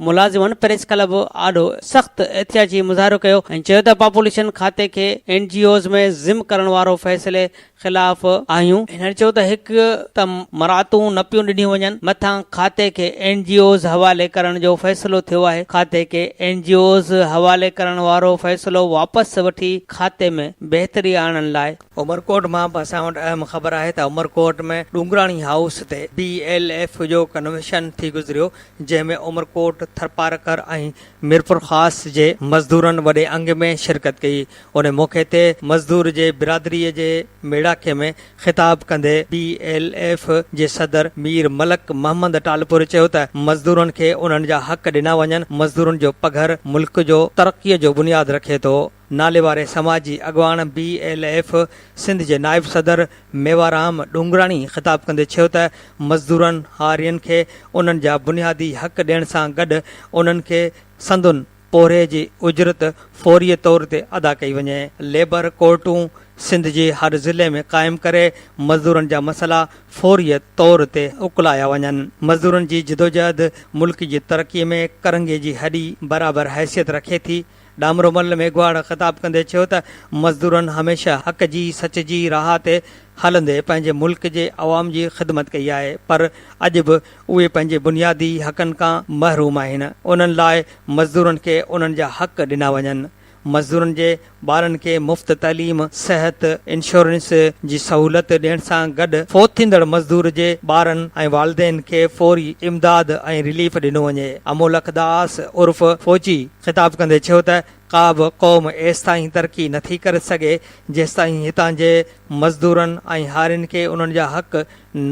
ملازمن پريس ڪلب آڏو سخت احتجاجي مظاهرو ڪيو ۽ چيو ته پاپوليشن کاتي کي اين جي اوز ۾ ضم ڪرڻ وارو فيصلي خلاف آهيون. هنن چيو ته هڪ ته مراعتون نه پيون ڏنيون وڃن مٿان کاتي کي اين جي اوز حوالي ڪرڻ جو فيصلو ٿيو آهي، کاتي کي اين جي اوز حوالي ڪرڻ وارو فيصلو واپس وٺي کاتي ۾ بهتري آڻڻ لاء عمرڪوٽ مان به اسان وٽ اهم خبر آهي ته عمرڪوٽ ۾ ڏونگراڻي هائوس تي بي ايل ايف جو ڪنوينشن ٿي گذريو جنهن ۾ عمرڪوٽ، ٿرپارڪر ۽ ميرپورخاص جي مزدورن وڏي انگ ۾ شرڪت ڪئي. ان موقعي تي مزدور جي برادري جي ميڙاڪي ۾ خطاب ڪندي بي ايل ايف جي صدر مير ملڪ محمد ٽالپر چيو ته مزدورن کي انهن جا حق ڏنا وڃن، مزدورن جو پگهر ملڪ جو ترقي جو بنياد رکي ٿو. ناليواري سماجي اڳواڻ بي ايل ايف سنڌ جي نائب صدر ميوارام ڏونگراڻي خطاب ڪندي ڇيو ته مزدورن هارين کي انهن جا بنيادي حق ڏيڻ سان گڏ انهن کي سندن پورهيي جي اجرت فوري طور تي ادا ڪئي وڃي، ليبر ڪورٽون سنڌ جي هر ضلعي ۾ قائم ڪري مزدورن جا مسئلا فوري طور تي اڪلايا وڃن، مزدورن جي جدوجهد ملڪ جي ترقي ۾ ڪرنگهي جي هڏي برابر حيثيت رکي ٿي، ڏامرو مل ميگهواڙ خطاب ڪندي چيو ته مزدورن هميشه حق جي سچ جي راهه تي هلندي پنهنجي ملڪ جي عوام جي خدمت ڪئي آهي پر اڄ به اهي پنهنجي بنيادي حقن کان محروم آهن انهن لاء مزدورن کي انهن جا حق ڏنا وڃن مزدورن جي ٻارن کي مفت تعليم، صحت، انشورنس جي سهولت ڏيڻ سان گڏ فوت ٿيندڙ مزدور جي ٻارن ۽ والدين کي فوري امداد ۽ رليف ڏنو وڃي. امولک داس عرف فوجي خطاب ڪندي چيو ته ڪا به قوم ايستائين ترقي نٿي ڪري سگهي جيستائين هتان جي مزدورن ۽ هارين کي انهن جا حق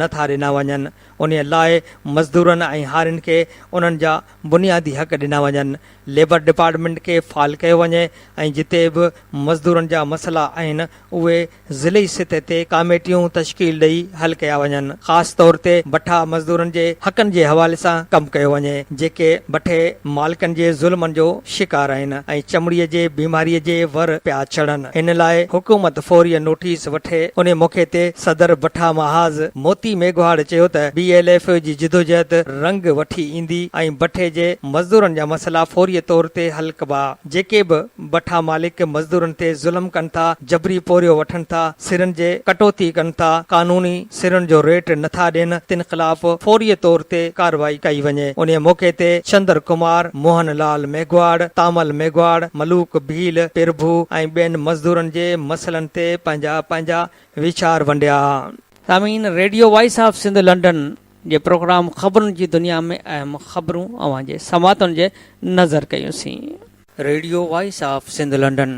نٿا ڏنا وڃن انهي لاء مزدورن ۽ هارين کي انهن جا بنيادي حق ڏنا وڃن ليبر ڊپارٽمينٽ کي فعال ڪيو وڃي ۽ جتي به مزدورن جا مسئلا آهن اهي ضلعي سطح تي ڪاميٽيون تشڪيل ڏئي حل ڪيا وڃن خاص طور تي بٺا مزدورن جي حقن جي حوالي سان ڪم ڪيو وڃي جيڪي بٺي مالڪن جي ظلمن جو شڪار آهن ۽ چمڙي جي بيماري جي ور پيا چڙهن ان لاء حڪومت فوري نوٽيس وٺي ان موقعي تي صدر بٺا محاذ موتي ميگهواڙ چيو ته بي ايل ايف جي جدوجهد رنگ وٺي ايندي ۽ بٺي جي مزدورن جا مسئلا فوري طور تي حل ڪبا جيڪي به بٺا مالڪ مزدورن تي ظلم ڪن ٿا، جبري پورهيو وٺن ٿا، سرن جي ڪٽوتي ڪن ٿا، قانوني سرن جو ريٽ نٿا ڏين تن خلاف فوري طور تي ڪارروائي ڪئي وڃي. انهي موقعي تي چندر ڪمار، موهن لال ميگهواڙ، تامل ميگهواڙ، ملوڪ ڀيل، پرڀو ۽ ٻين مزدورن جي مسئلن تي پنهنجا پنهنجا ويچار ونڊيا. سامعين radio voice of Sindh London جي پروگرام خبرن جي دنيا ۾ اهم خبرون اوهان جي سماعتن جي نظر ڪيون سين. Radio voice of Sindh London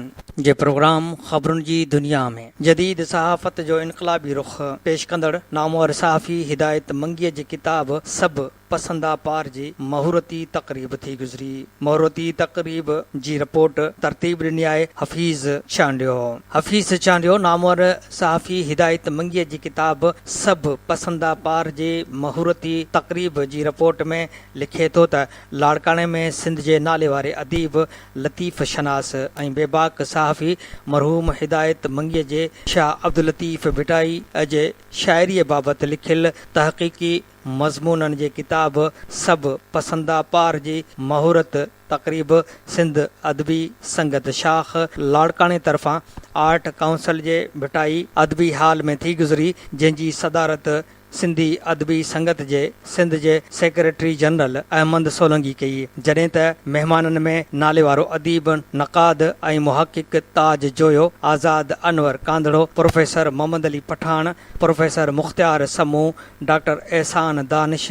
جي پروگرام خبرن جي دنيا ۾. جديد صحافت جو انقلابي رخ پيش ڪندڙ نامور صحافي هدايت منگيء جي ڪتاب سڀ پسندا پار جي مهورتي تقريب ٿي گذري. مهورتي تقريب جي رپورٽ ترتيب ڏني آهي حفيظ چانڊيو. حفيظ چانڊيو نامور صحافي هدايت منگيء جي ڪتاب سڀ پسندا پار جي مهورتي تقريب جي رپورٽ ۾ لکي ٿو ته لاڙڪاڻي ۾ سنڌ جي ناليواري اديب، لطيف شناس ۽ بيباڪ صحافي مرحوم هدايت منگيء جي شاهه عبداللطيف ڀٽائيء جي شاعريء بابت لکيل تحقيقي مضمونن جي ڪتاب سڀ پسندا پار جي مهورت تقريب سنڌ ادبي سنگت شاخ لاڙڪاڻي طرفان آرٽ ڪائونسل جي ڀٽائي ادبي هال ۾ ٿي گذري، جنهن جي صدارت سنڌي ادبي سنگت جي سنڌ جي سيڪريٽري جنرل احمد سولنگي ڪئي، جڏهن ته مهمانن ۾ ناليوارو اديب، نقاد ۽ محقق تاج جويو، آزاد Anwar Kandhro, professor Muhammad Ali Pathan, professor Mukhtiar Samoon, doctor Ehsan Danish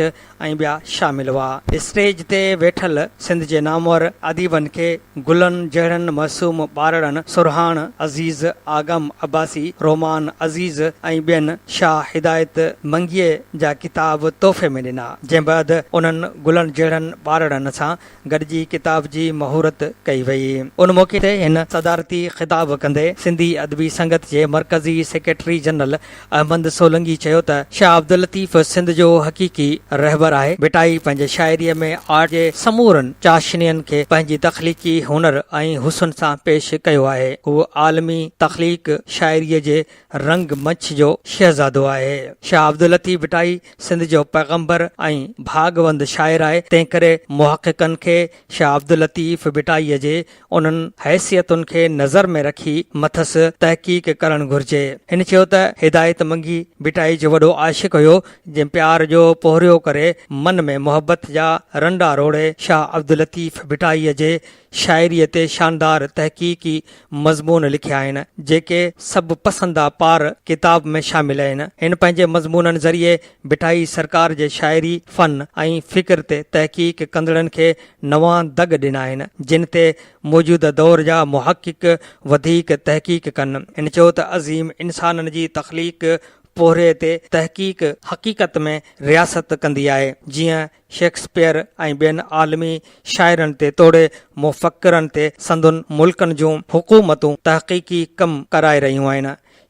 ۽ ٻيا شامل هئا. اسٽيج تي ويٺل سنڌ جي نامور اديبن کي گلن جهڙن معصوم ٻارڙن سرهاڻ عزيز، آگم عباسي، رومان عزيز ۽ ٻين شاهه هدايت منگيء جا ڪتاب تحفي ۾ ڏنا، جنهن بعد انهن گلن جهڙن ٻارڙن سان گڏجي ڪتاب جي مهورت ڪئي وئي. ان موقعي تي هن صدارتي خطاب ڪندي سنڌي ادبي سنگت جي مرڪزي سيڪريٽري جنرل احمد سولنگي چيو ته شاهه عبداللطيف سنڌ جو حقيقي رهبر آهي، ڀٽائي پنهنجي شاعريء ۾ آرٽ جي سمورن چاشنين کي پنهنجي تخليقي هنر ۽ حسن سان پيش ڪيو آهي، هو عالمي تخليق شاعريء جي رنگ منچ جو شهزادو آهي. شاهه عبداللطيف. عبداللطيف ڀٽائي سنڌ جو پيغمبر ۽ ڀاڳوند شاعر آهي، تنهن ڪري محققن کي شاهه عبداللطيف ڀٽائيء جي انهن حيثيتن کي نظر ۾ رکي مٿس تحقيق ڪرڻ گهرجي. هن چيو ته هدايت منگي ڀٽائي جو وڏو عاشق هيو، جنهن پيار جو پورهيو ڪري من ۾ محبت جا رنڊا روڙي شاهه عبداللطيف ڀٽائيء جي شاعريء تي شاندار تحقيقي مضمون لکيا آهن، جيڪي سڀ پسندا پار ڪتاب ۾ شامل آهن. هن پنهنجي مضمونن ذريعي ڀٽائي سرڪار جي شاعري، فن ۽ فڪر تي تحقيق ڪندڙن کي نوان دڳ ڏنا آهن، جن تي موجوده دور جا محقق وڌيڪ تحقيق ڪن. هن چيو ته عظيم انسانن جي تخليق پورهيي تي تحقيق حقيقت ۾ رياست ڪندي آهي، جيئن شيڪسپيئر ۽ ٻين عالمي شاعرن تي توڙي مفڪرن تي سندن ملڪن جون حڪومتون تحقيقي ڪم ڪرائي رهيون آهن.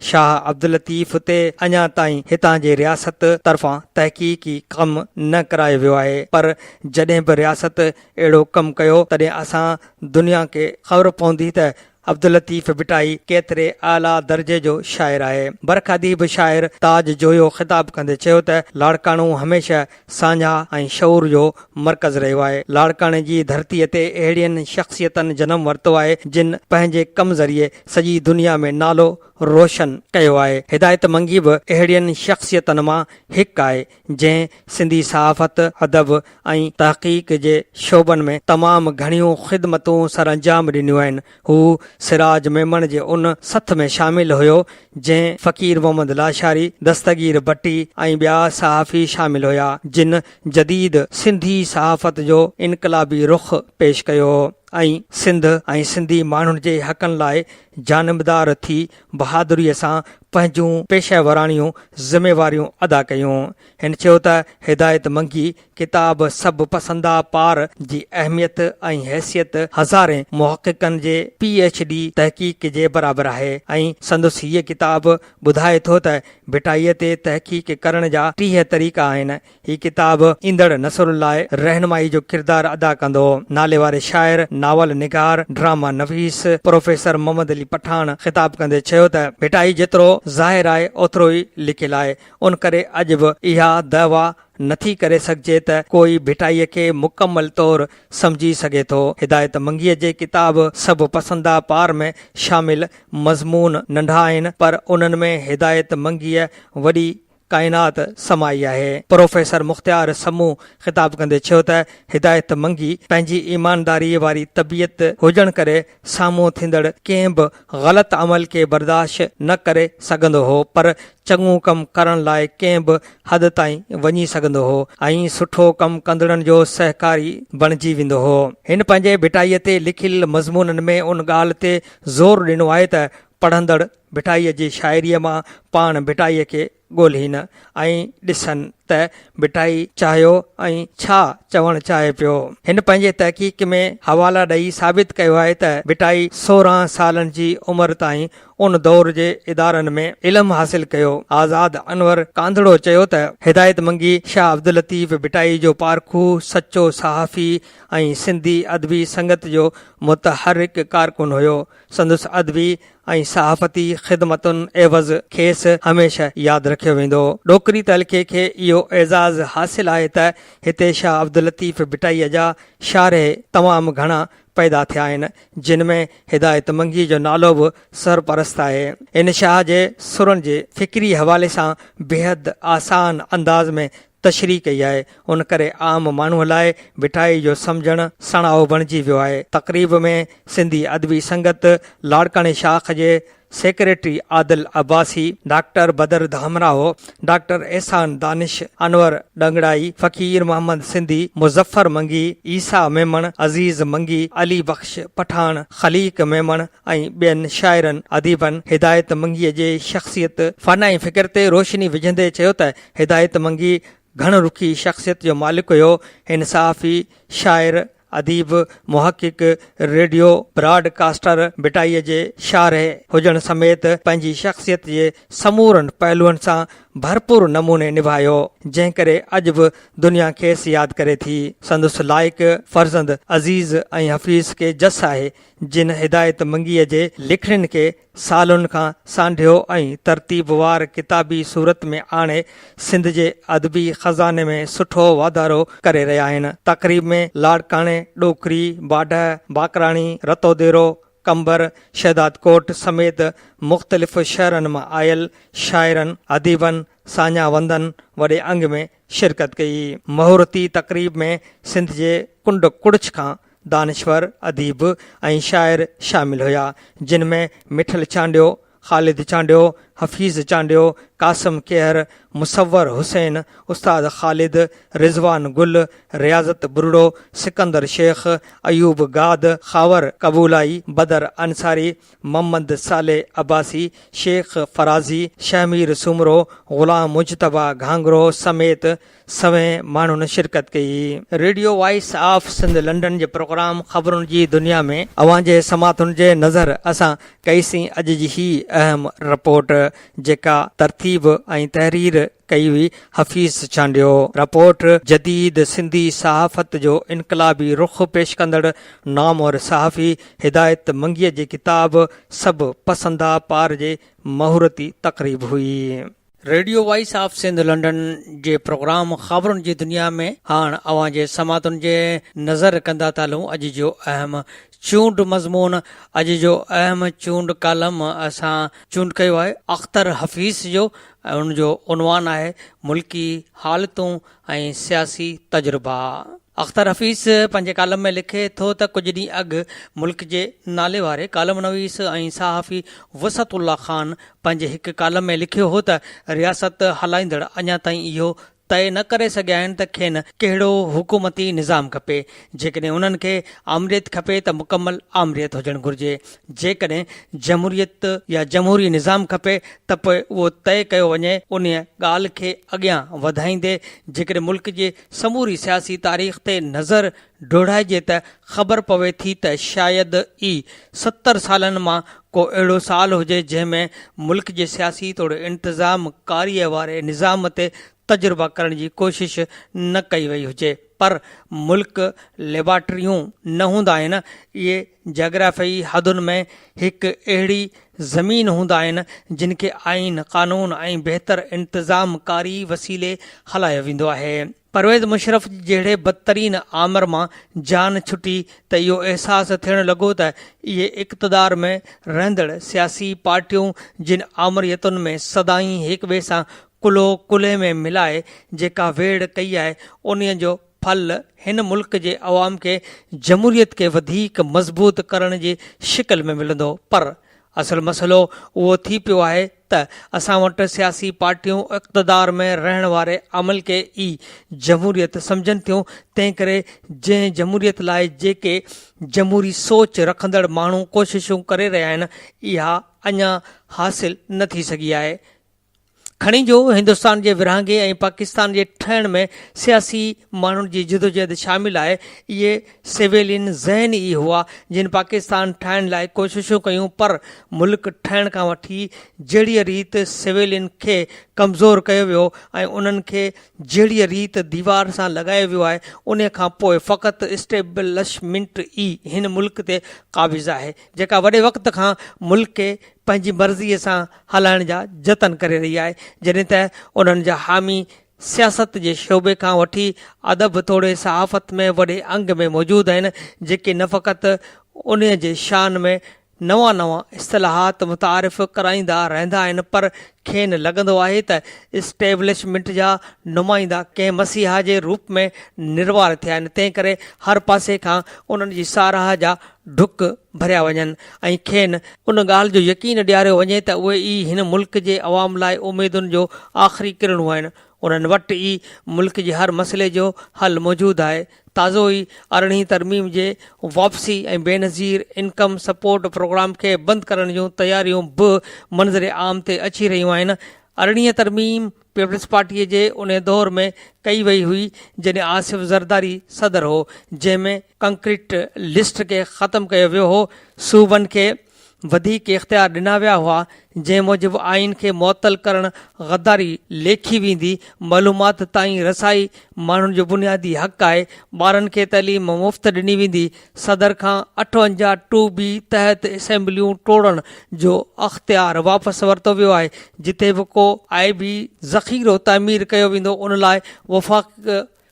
شاهه عبداللطيف تي اڃا تائين هتان جي رياست طرفان تحقيقي ڪم نه ڪرايو ويو آهي پر جڏهن به رياست اهڙو ڪم ڪيو تڏهن اسان دنيا کي خبر پوندي ته عبداللطيف ڀٽائي ڪيتري اعليٰ درجي جو شاعر آهي. برک اديب شاعر تاج جويو خطاب ڪندي چيو ته لاڙڪاڻو هميشه ساڃاهه ۽ شعور جو مرڪز رهيو آهي. لاڙڪاڻي جي ڌرتيء تي اهڙين شخصيتن جنم ورتو آهي جن پنهنجي ڪم ذريعي سڄي دنيا ۾ نالو روشن ڪيو آهي. هدايت منگي به اهڙين شخصيتن مان هڪ آهي جنهن سنڌي صحافت، ادب ۽ تحقيق جي شعبن ۾ تمام گهڻيون خدمتون سرانجام ڏنيون آهن. هو سراج ميمڻ جي ان سٿ ۾ شامل هيو، جنهن فقير محمد لاشاري، دستگير ڀٽي ۽ ٻيا صحافي شامل هيا، جن جديد سنڌي صحافت جو انقلابي رخ پيش ڪيو هو ۽ سنڌ ۽ سنڌي ماڻهن جي حقن لاء جانبدار ٿي بهادريء سان پنهنجون پيشه وراڻيون ذميواريون ادا ڪيون. هن چيو ته هدايت منگي ڪتاب سڀ پسندا پار جي اهميت ۽ حيثيت هزارين محققن جي پي ايڇ ڊي تحقيق جي برابر آهي ۽ سندس هيء ڪتاب ٻڌائي ٿو ته ڀٽائيء تي تحقيق ڪرڻ جا 30 طريقا آهن. هي ڪتاب ايندڙ نسل لاء رهنمائي جو ڪردار ادا ڪندو. ناليواري شاعر، ناول نگار، ڊراما نويس پروفيسر محمد علي پٺاڻ خطاب ڪندي چيو ته ڀٽائي جيترو ظاهر آهي اوترو ئي لڪيل آهي ان ڪري اڄ به اها دعويٰ نٿي ڪري سگهجي ته ڪوئي ڀٽائيء کي مڪمل طور سمجهي سگهي ٿو. هدايت منگيء جي ڪتاب سڀ پسندا پار ۾ شامل مضمون ننڍا آهن پر انهن ۾ هدايت منگيء وڏي ڪائنات سمائي آهي. پروفيسر مختيار سمون خطاب ڪندي چيو ته هدايت منگي پنهنجي ايمانداريء واري طبيعت هجڻ ڪري سامهون ٿيندڙ ڪنهن به غلط عمل کي برداشت نه ڪري سگهندو هو پر چڱو ڪم ڪرڻ لاء ڪنهن به حد تائين وڃي سگهندو هو ۽ سٺو ڪم ڪندڙن جو سهڪاري بڻجي ويندو هو. هن پنهنجي ڀٽائيء تي لکيل مضمونن ۾ ان ڳالهه تي زور ڏنو آهي ته پڙهندڙ ڀٽائيء جي شاعريء مان پاڻ ڀٽائيء کي ڳولهين ۽ ڏسن ته ڀٽائي چاهيو ۽ ڇا چوڻ چاهي پيو. هن پنهنجي تحقيق ۾ حوالا ڏئي ثابت ڪيو آهي ته ڀٽائي 16 سالن جي عمر تائين ان دور جي ادارن ۾ علم حاصل ڪيو. آزاد انور ڪانڌڙو چيو ته هدايت منگي شاهه عبداللطيف ڀٽائي جو پارکو، سچو صحافي ۽ سنڌي ادبي سنگت جو متحرڪ ڪارڪن هيو. سندس ادبي ۽ صحافتي خدمتن عيوض کيس هميشه ياد رکيو ويندو. ڏوڪري تعلقي کي اهو اعزاز حاصل آهي ته هتي شاهه عبداللطيف ڀٽائيء جا شارح تمام گهڻا پيدا ٿيا آهن، جن ۾ هدايت منگيء جو نالو به سرپرست آهي. هن شاهه جي سرن جي فڪري حوالي سان بيحد آسان انداز ۾ تشريح ڪئي آهي، ان ڪري عام ماڻهوء لاء ڀٽائي جو سمجهڻ سڻائو بڻجي ويو آهي. تقريب ۾ سنڌي ادبي سنگت لاڙڪاڻي شاخ جي secretary Adil Abbasi, doctor Badar Dhamraho, doctor Ehsan Danish, Anwar Dangarai, Faqir Muhammad Sindhi, Muzaffar Mangi, Isa Memon, Aziz Mangi, Ali Bakhsh Pathan, Khaliq Memon ۽ ٻين شاعرن اديبن هدايت منگيء جي شخصيت، فن ۽ فڪر تي روشني وجهندي چيو ته هدايت منگي گهڻ رخي شخصيت جو مالڪ هيو. هن صحافي، شاعر، اديب، محقق، ريڊيو براڊ ڪاسٽر، ڀٽائيء جي شارح هجڻ سميت پنهنجي شخصيت جي سمورن پهلوئن سان ڀرپور نموني نڀايو، جنهن ڪري اڄ به دنيا کيس ياد ڪري ٿي. سندس لائق فرزند عزيز ۽ حفيظ کي جس آهي، جن هدايت منگيء جي لکڻين کي سالن کان سانڍيو ۽ ترتيبوار ڪتابي صورت ۾ آڻي سنڌ جي ادبي خزاني ۾ سٺو واڌارو ڪري رهيا آهن. تقريب ۾ لاڙڪاڻي، ڏوڪري، باڊهه، باقراڻي، رتوديرو، قمبر، شهدادڪوٽ سميت مختلف شهرن مان آيل شاعرن، اديبن، ساڃاهه وندن وڏي انگ ۾ شرڪت ڪئي. مهورتي تقريب ۾ سنڌ جي ڪنڊ ڪڙڇ کان دانشور، اديب ۽ شاعر شامل هيا، جن ۾ مٺل چانڊيو، خالد چانڊيو، حفيظ چانڊيو، قاسم ڪيهر، مصور حسين، استاد خالد، رضوان گل، رياضت ٻرڙو، سڪندر شيخ، ايوب گاد، خاور قبولائي، بدر انصاري، محمد صالح عباسي، شيخ فرازي، شهمير سومرو، غلام مجتبيٰ گهانگهرو سميت سوين ماڻهن شرڪت ڪئي. Radio voice of Sindh London جي پروگرام خبرن جي دنيا ۾ اوهان جي سماعتن جي نظر اسان ڪئي سين اڄ جي هي اهم رپورٽ جيڪا ترتيب ۽ تحرير ڪئي هئي حفيظ چانڊيو. رپورٽ جديد سنڌي صحافت جو انقلابي رخ پيش ڪندڙ نامور صحافي هدايت منگيء جي ڪتاب سڀ پسندا پار جي مهورتي تقريب هئي. Radio voice of Sindh London جي پروگرام خبرن جي دنيا ۾ هاڻ اوهان جي سماعتن جي نظر ڪندا ٿا هلون اڄ جو اهم چونڊ مضمون اڄ جو اهم چونڊ ڪالم اسان چونڊ ڪيو آهي اختر حفيظ جو ۽ ان جو عنوان آهي ملڪي حالتون ۽ سياسي تجربا. اختر حفيظ پنهنجي ڪالم ۾ لکي ٿو ته ڪجهه ڏينهن اڳ ملڪ جي ناليواري ڪالم نويس ۽ صحافي وسعت الله خان پنهنجي هڪ ڪالم ۾ لکيو هو ته رياست هلائيندڙ اڃا تائين اهو طئي نه ڪري سگهيا آهن ته کين ڪهڙو حڪومتي نظام کپي، جيڪڏهن انهن کي آمريت کپي ته مڪمل آمريت هجڻ گهرجي، جيڪڏهن جمهوريت يا جمهوري نظام کپي ته پوء اهو طئي ڪيو وڃي، انهيء ڳالهه کي اڳيان وڌائيندي جيڪڏهن ملڪ جي سموري سياسي تاريخ تي نظر ڊوڙائجي ته خبر پوي ٿي ته شايد ئي 70 سالن مان ڪو اهڙو سال هجي جنهن ۾ ملڪ جي سياسي توڙي انتظام ڪاريء واري نظام تي تجربا ڪرڻ جي ڪوشش نه ڪئي وئي هجي پر ملڪ ليبارٽريون نه هوندا آهن اهي جاگرافيائي حدن ۾ هڪ اهڙي زمين هوندا آهن جن کي آئين، قانون ۽ بهتر انتظام ڪاري وسيلي هلايو ويندو آهي. پرويز مشرف جهڙي بدترين آمر مان جان ڇٽي ته اهو احساس ٿيڻ لڳو ته اهي اقتدار ۾ رهندڙ سياسي پارٽيون جن آمريتن ۾ سدائين هڪٻئي سان ڪلهو ڪلهي ۾ ملائي جيڪا ويڙهه ڪئي آهي انهيء جو ڦل هن ملڪ جي عوام کي جمهوريت کي وڌيڪ مضبوط ڪرڻ جي شڪل ۾ ملندو پر اصل مسئلو اهو ٿي پيو آهي ته اسان وٽ سياسي پارٽيون اقتدار ۾ رهڻ واري عمل کي ئي جمهوريت سمجهن ٿيون تنهن ڪري جنهن جمهوريت لاء جيڪي جمهوري سوچ رکندڙ ماڻهو ڪوششون ڪري رهيا آهن اها اڃا حاصل نه ٿي سگهي آهي. کڻي جو هندستان جي ورهاڱي ۽ پاڪستان جي ٺهڻ ۾ سياسي ماڻهن جي جدوجهد شامل آهي، اهي سويلين ذهن ئي هئا جن پاڪستان ٺاهڻ لاء ڪوششون ڪيون پر ملڪ ٺهڻ کان وٺي جهڙيء ريت سويلين کي ڪمزور ڪيو ويو ۽ انهن کي جهڙيء ريت ديوار سان لڳايو ويو آهي انهيء کان پوء فقط اسٽيبلشمينٽ ئي هن ملڪ تي قابض آهي جيڪا وڏي وقت کان ملڪ کي پنهنجي مرضيء سان هلائڻ جا جتن ڪري رهي آهي، جڏهن ته انهن جا حامي سياست جي شعبي کان وٺي ادب توڙي صحافت ۾ وڏي انگ ۾ موجود آهن، جيڪي نه فقط انهيء جي شان ۾ نوان نوان اصطلاحات متعارف ڪرائيندا رهندا آهن پر کين لڳندو آهي ته اسٽيبلشمينٽ جا نمائندا ڪنهن مسيحا جي روپ ۾ نروار ٿيا آهن، تنهن ڪري هر پاسي کان انهن جي ساراهه جا ڍڪ ڀريا وڃن ۽ کين ان ڳالهه جو يقين ڏياريو وڃي ته اهي ئي هن ملڪ جي عوام لاء اميدن جو آخري ڪرڻو آهن، انهن وٽ ئي ملڪ جي هر مسئلي جو حل موجود آهي. تازو ئي ارڙهين ترميم جي واپسي ۽ بينظير انڪم سپورٽ پروگرام کي بند ڪرڻ جون تياريون به منظر عام تي اچي رهيون آهن. ارڙهين ترميم پيپلز پارٽيء جي انهي دور ۾ ڪئي وئي هئي جڏهن آصف زرداري صدر هو، جنهن ۾ ڪنڪريٽ لسٽ کي ختم ڪيو ويو هو، صوبن کي وڌيڪ اختيار ڏنا ويا هئا، جنهن موجب آئين کي معطل ڪرڻ غداري ليکي ويندي، معلومات تائين رسائي ماڻهن جو بنيادي حق آهي، ٻارن کي تعليم مفت ڏني ويندي، صدر کان 58 ٽو بي تحت اسيمبليون ٽوڙڻ جو اختيار واپس ورتو ويو آهي، جتي به ڪو آء بي ذخيرو تعمير ڪيو ويندو ان لاء وفاق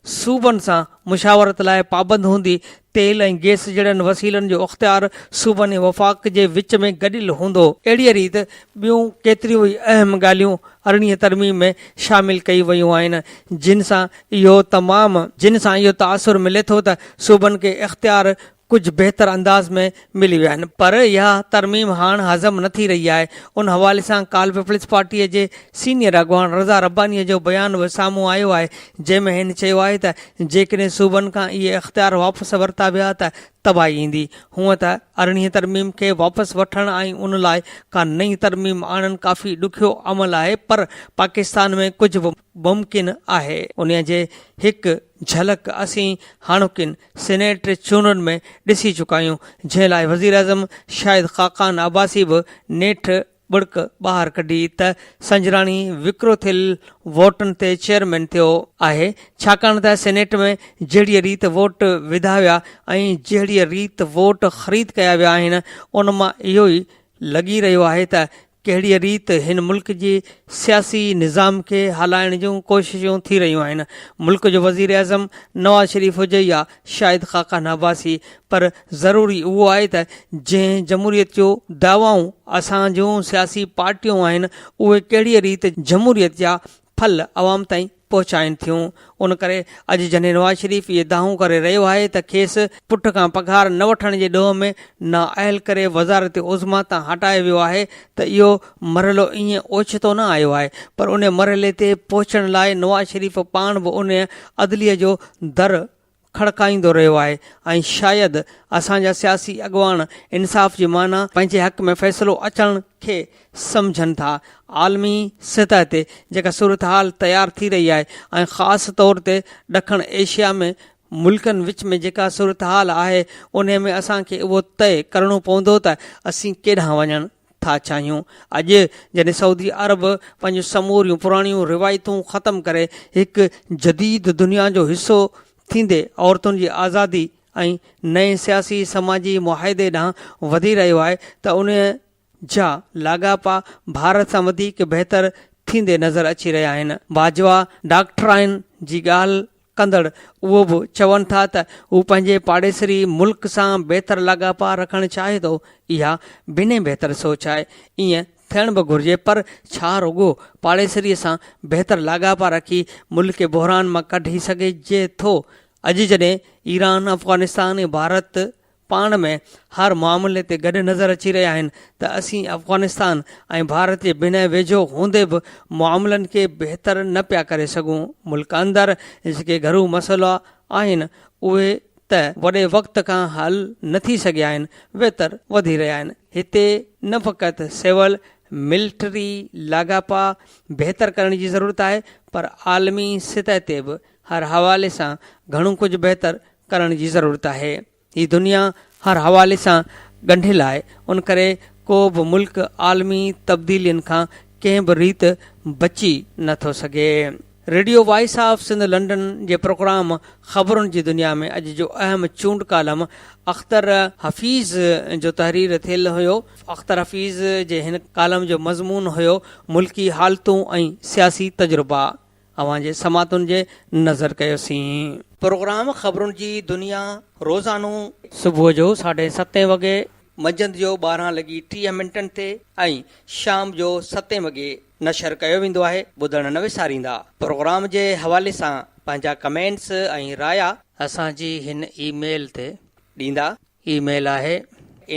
صوبن سان مشاورت لاء پابند هوندي، تيل ۽ گئس جهڙن وسيلن جو اختيار صوبن ۽ وفاق جي وچ ۾ گڏيل هوندو. اهڙيء ريت ٻيون ڪيتريون ئي اهم ڳالهيون ارڙهين ترميم ۾ شامل ڪيون ويون آهن، جن سان اهو تمام جن سان اهو تاثر ملي ٿو ته صوبن کي اختيار ڪجهه بهتر انداز ۾ ملي ويا آهن پر اها ترميم هاڻ هضم نه ٿي رهي آهي. ان حوالي سان ڪالهه پيپلز پارٽيء جي سينيئر اڳواڻ رضا ربانيء جو بيان به سامهون آيو آهي جنهن ۾ هن چيو آهي ته جيڪڏهن صوبن کان اهي اختيار واپس ورتا ويا ته تباهي ايندي. هونء ته ارڙهين ترميم کي واپس وٺڻ ۽ ان لاء ڪا نئين ترميم آڻڻ ڪافي ڏکيو عمل آهي پر پاڪستان ۾ ڪجهه به ممڪن آهي. انهيء جي هڪ جهلڪ اسين هاڻوڪين سينيٽ چونڊن ۾ ڏسي چڪا آهيون، جنهن لاء وزيراعظم شاهد خاقان عباسي به نيٺ ٻڙڪ ٻاهر ڪڍي ته سنجراڻي وڪرو ٿيل ووٽن تي چيئرمين ٿيو آهي، ڇاڪاڻ ته سينيٽ ۾ جهڙيء ريت ووٽ وڌا ويا ۽ جهڙيء ريت ووٽ خريد ڪيا ويا آهن، ان مان اهو ئي لڳي رهيو آهي ته ڪهڙيء ريت هن ملڪ جي سياسي نظام کي هلائڻ جون ڪوششون ٿي رهيون آهن. ملڪ جو وزيراعظم نواز شريف هجي يا شاهد خاقان عباسي پر ضروري اهو آهي ته جنهن جمهوريت جو دعوائون اسان جون سياسي پارٽيون آهن اهي ڪهڙيء ريت جمهوريت جا ڦل عوام تائين پهچائين ٿيون. ان ڪري اڄ جڏهن نواز شريف اهي دانهون ڪري رهيو آهي ته کيس پٽ کان پگهار نه وٺڻ جي ڏوهه ۾ نااهل ڪري وزارت عظميٰ تان هٽايو ويو آهي ته اهو مرحلو ائين اوچتو نه آيو آهي پر ان مرحلي تي پهچڻ لاء نواز شريف پاڻ به ان عدليه جو در کڙڪائيندو رهيو آهي ۽ شايد اسان جا سياسي اڳواڻ انصاف جي معنيٰ پنهنجي حق ۾ فيصلو اچڻ کي سمجهن ٿا. عالمي سطح تي جيڪا صورتحال تيار ٿي رهي آهي ۽ خاص طور تي ڏکڻ ايشيا ۾ ملڪن وچ ۾ جيڪا صورتحال آهي انهي ۾ اسان کي اهو طئي ڪرڻو پوندو ته اسين ڪيڏانهن وڃڻ ٿا چاهيون. اڄ جڏهن سعودي عرب پنهنجون سموريون پراڻيون روايتون ختم ڪري هڪ جديد دنيا جو حصو ٿيندي عورتن جي آزادي ۽ نئين سياسي سماجي معاهدي ڏانهن وڌي رهيو آهي ته ان جا لاڳاپا ڀارت سان وڌيڪ بهتر ٿيندي نظر اچي رهيا آهن. باجوا ڊاڪٽرائن جي ڳالهه ڪندڙ اهو به چون ٿا ته هو پنهنجي پاڙيسري ملڪ سان بهتر لاڳاپا رکڻ چاهي ٿو، اها بنهه بهتر سوچ آهي، ائين ٿيڻ به گهرجي پر ڇا رڳو پاڙيسري سان بهتر لاڳاپا رکي ملڪ کي بحران مان ڪڍي سگهجي ٿو؟ اڄ جڏهن ايران، افغانستان ۽ ڀارت پاڻ ۾ هر معاملي تي گڏ نظر اچي رهيا آهن ته اسين افغانستان ۽ ڀارت جي بنهه ويجهو هوندي به معاملن کي بهتر نه پيا ڪري سگهون. ملڪ اندر جيڪي گهرو مسئلا آهن اهي ته وڏي وقت کان حل نه ٿي سگهيا آهن ويتر وڌي رهيا آهن. هتي نه فقط سول ملٽري لاڳاپا بهتر ڪرڻ جي ضرورت آهي پر عالمي سطح تي به هر حوالي سان گهڻو ڪجهه بهتر ڪرڻ جي ضرورت آهي. هي دنيا هر حوالي سان ڳنڍيل آهي، ان ڪري ڪو به ملڪ عالمي تبديلين کان ڪنهن به ريت بچي نه ٿو سگهي. Radio voice of Sindh London جي پروگرام خبرن جي دنيا ۾ اڄ جو اهم چونڊ ڪالم اختر حفيظ جو تحرير ٿيل هيو. اختر حفيظ جي هن ڪالم جو مضمون هيو ملڪي حالتون ۽ سياسي تجربا. اوهان جي سماعتن جي نظر ڪيوسين. پروگرام خبرن جي دنيا روزانو. صبح جو ساڍي ستين وڳي، منجهند جو 12 لڳي 30 منٽن تي ۽ شام جو ستين وڳي نشر ڪيو ويندو آهي ٻڌڻ نه وساريندا. پروگرام جي حوالي سان پنهنجا ڪمينٽس ۽ رايا. اسان جي هن اي ميل تي ڏيندا. اي ميل آهي.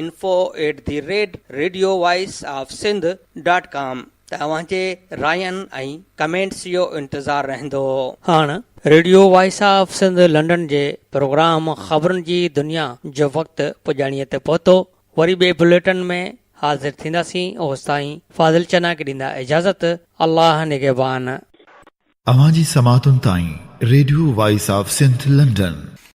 Info at the rate radio voice of Sindh dot com ته اوهان جي راين ۽ ڪمينٽس جو انتظار رهندو. هاڻ radio voice of Sindh London جي پروگرام خبرن جي دنيا جو وقت پڄاڻيء تي پهتو. وري ٻئي بليٽن ۾ حاضر ٿينداسين اوستائين فاضل چنا کي ڏيندا اجازت. الله نگهبان. اوهان جي سماعتن تائين radio voice of Sindh London.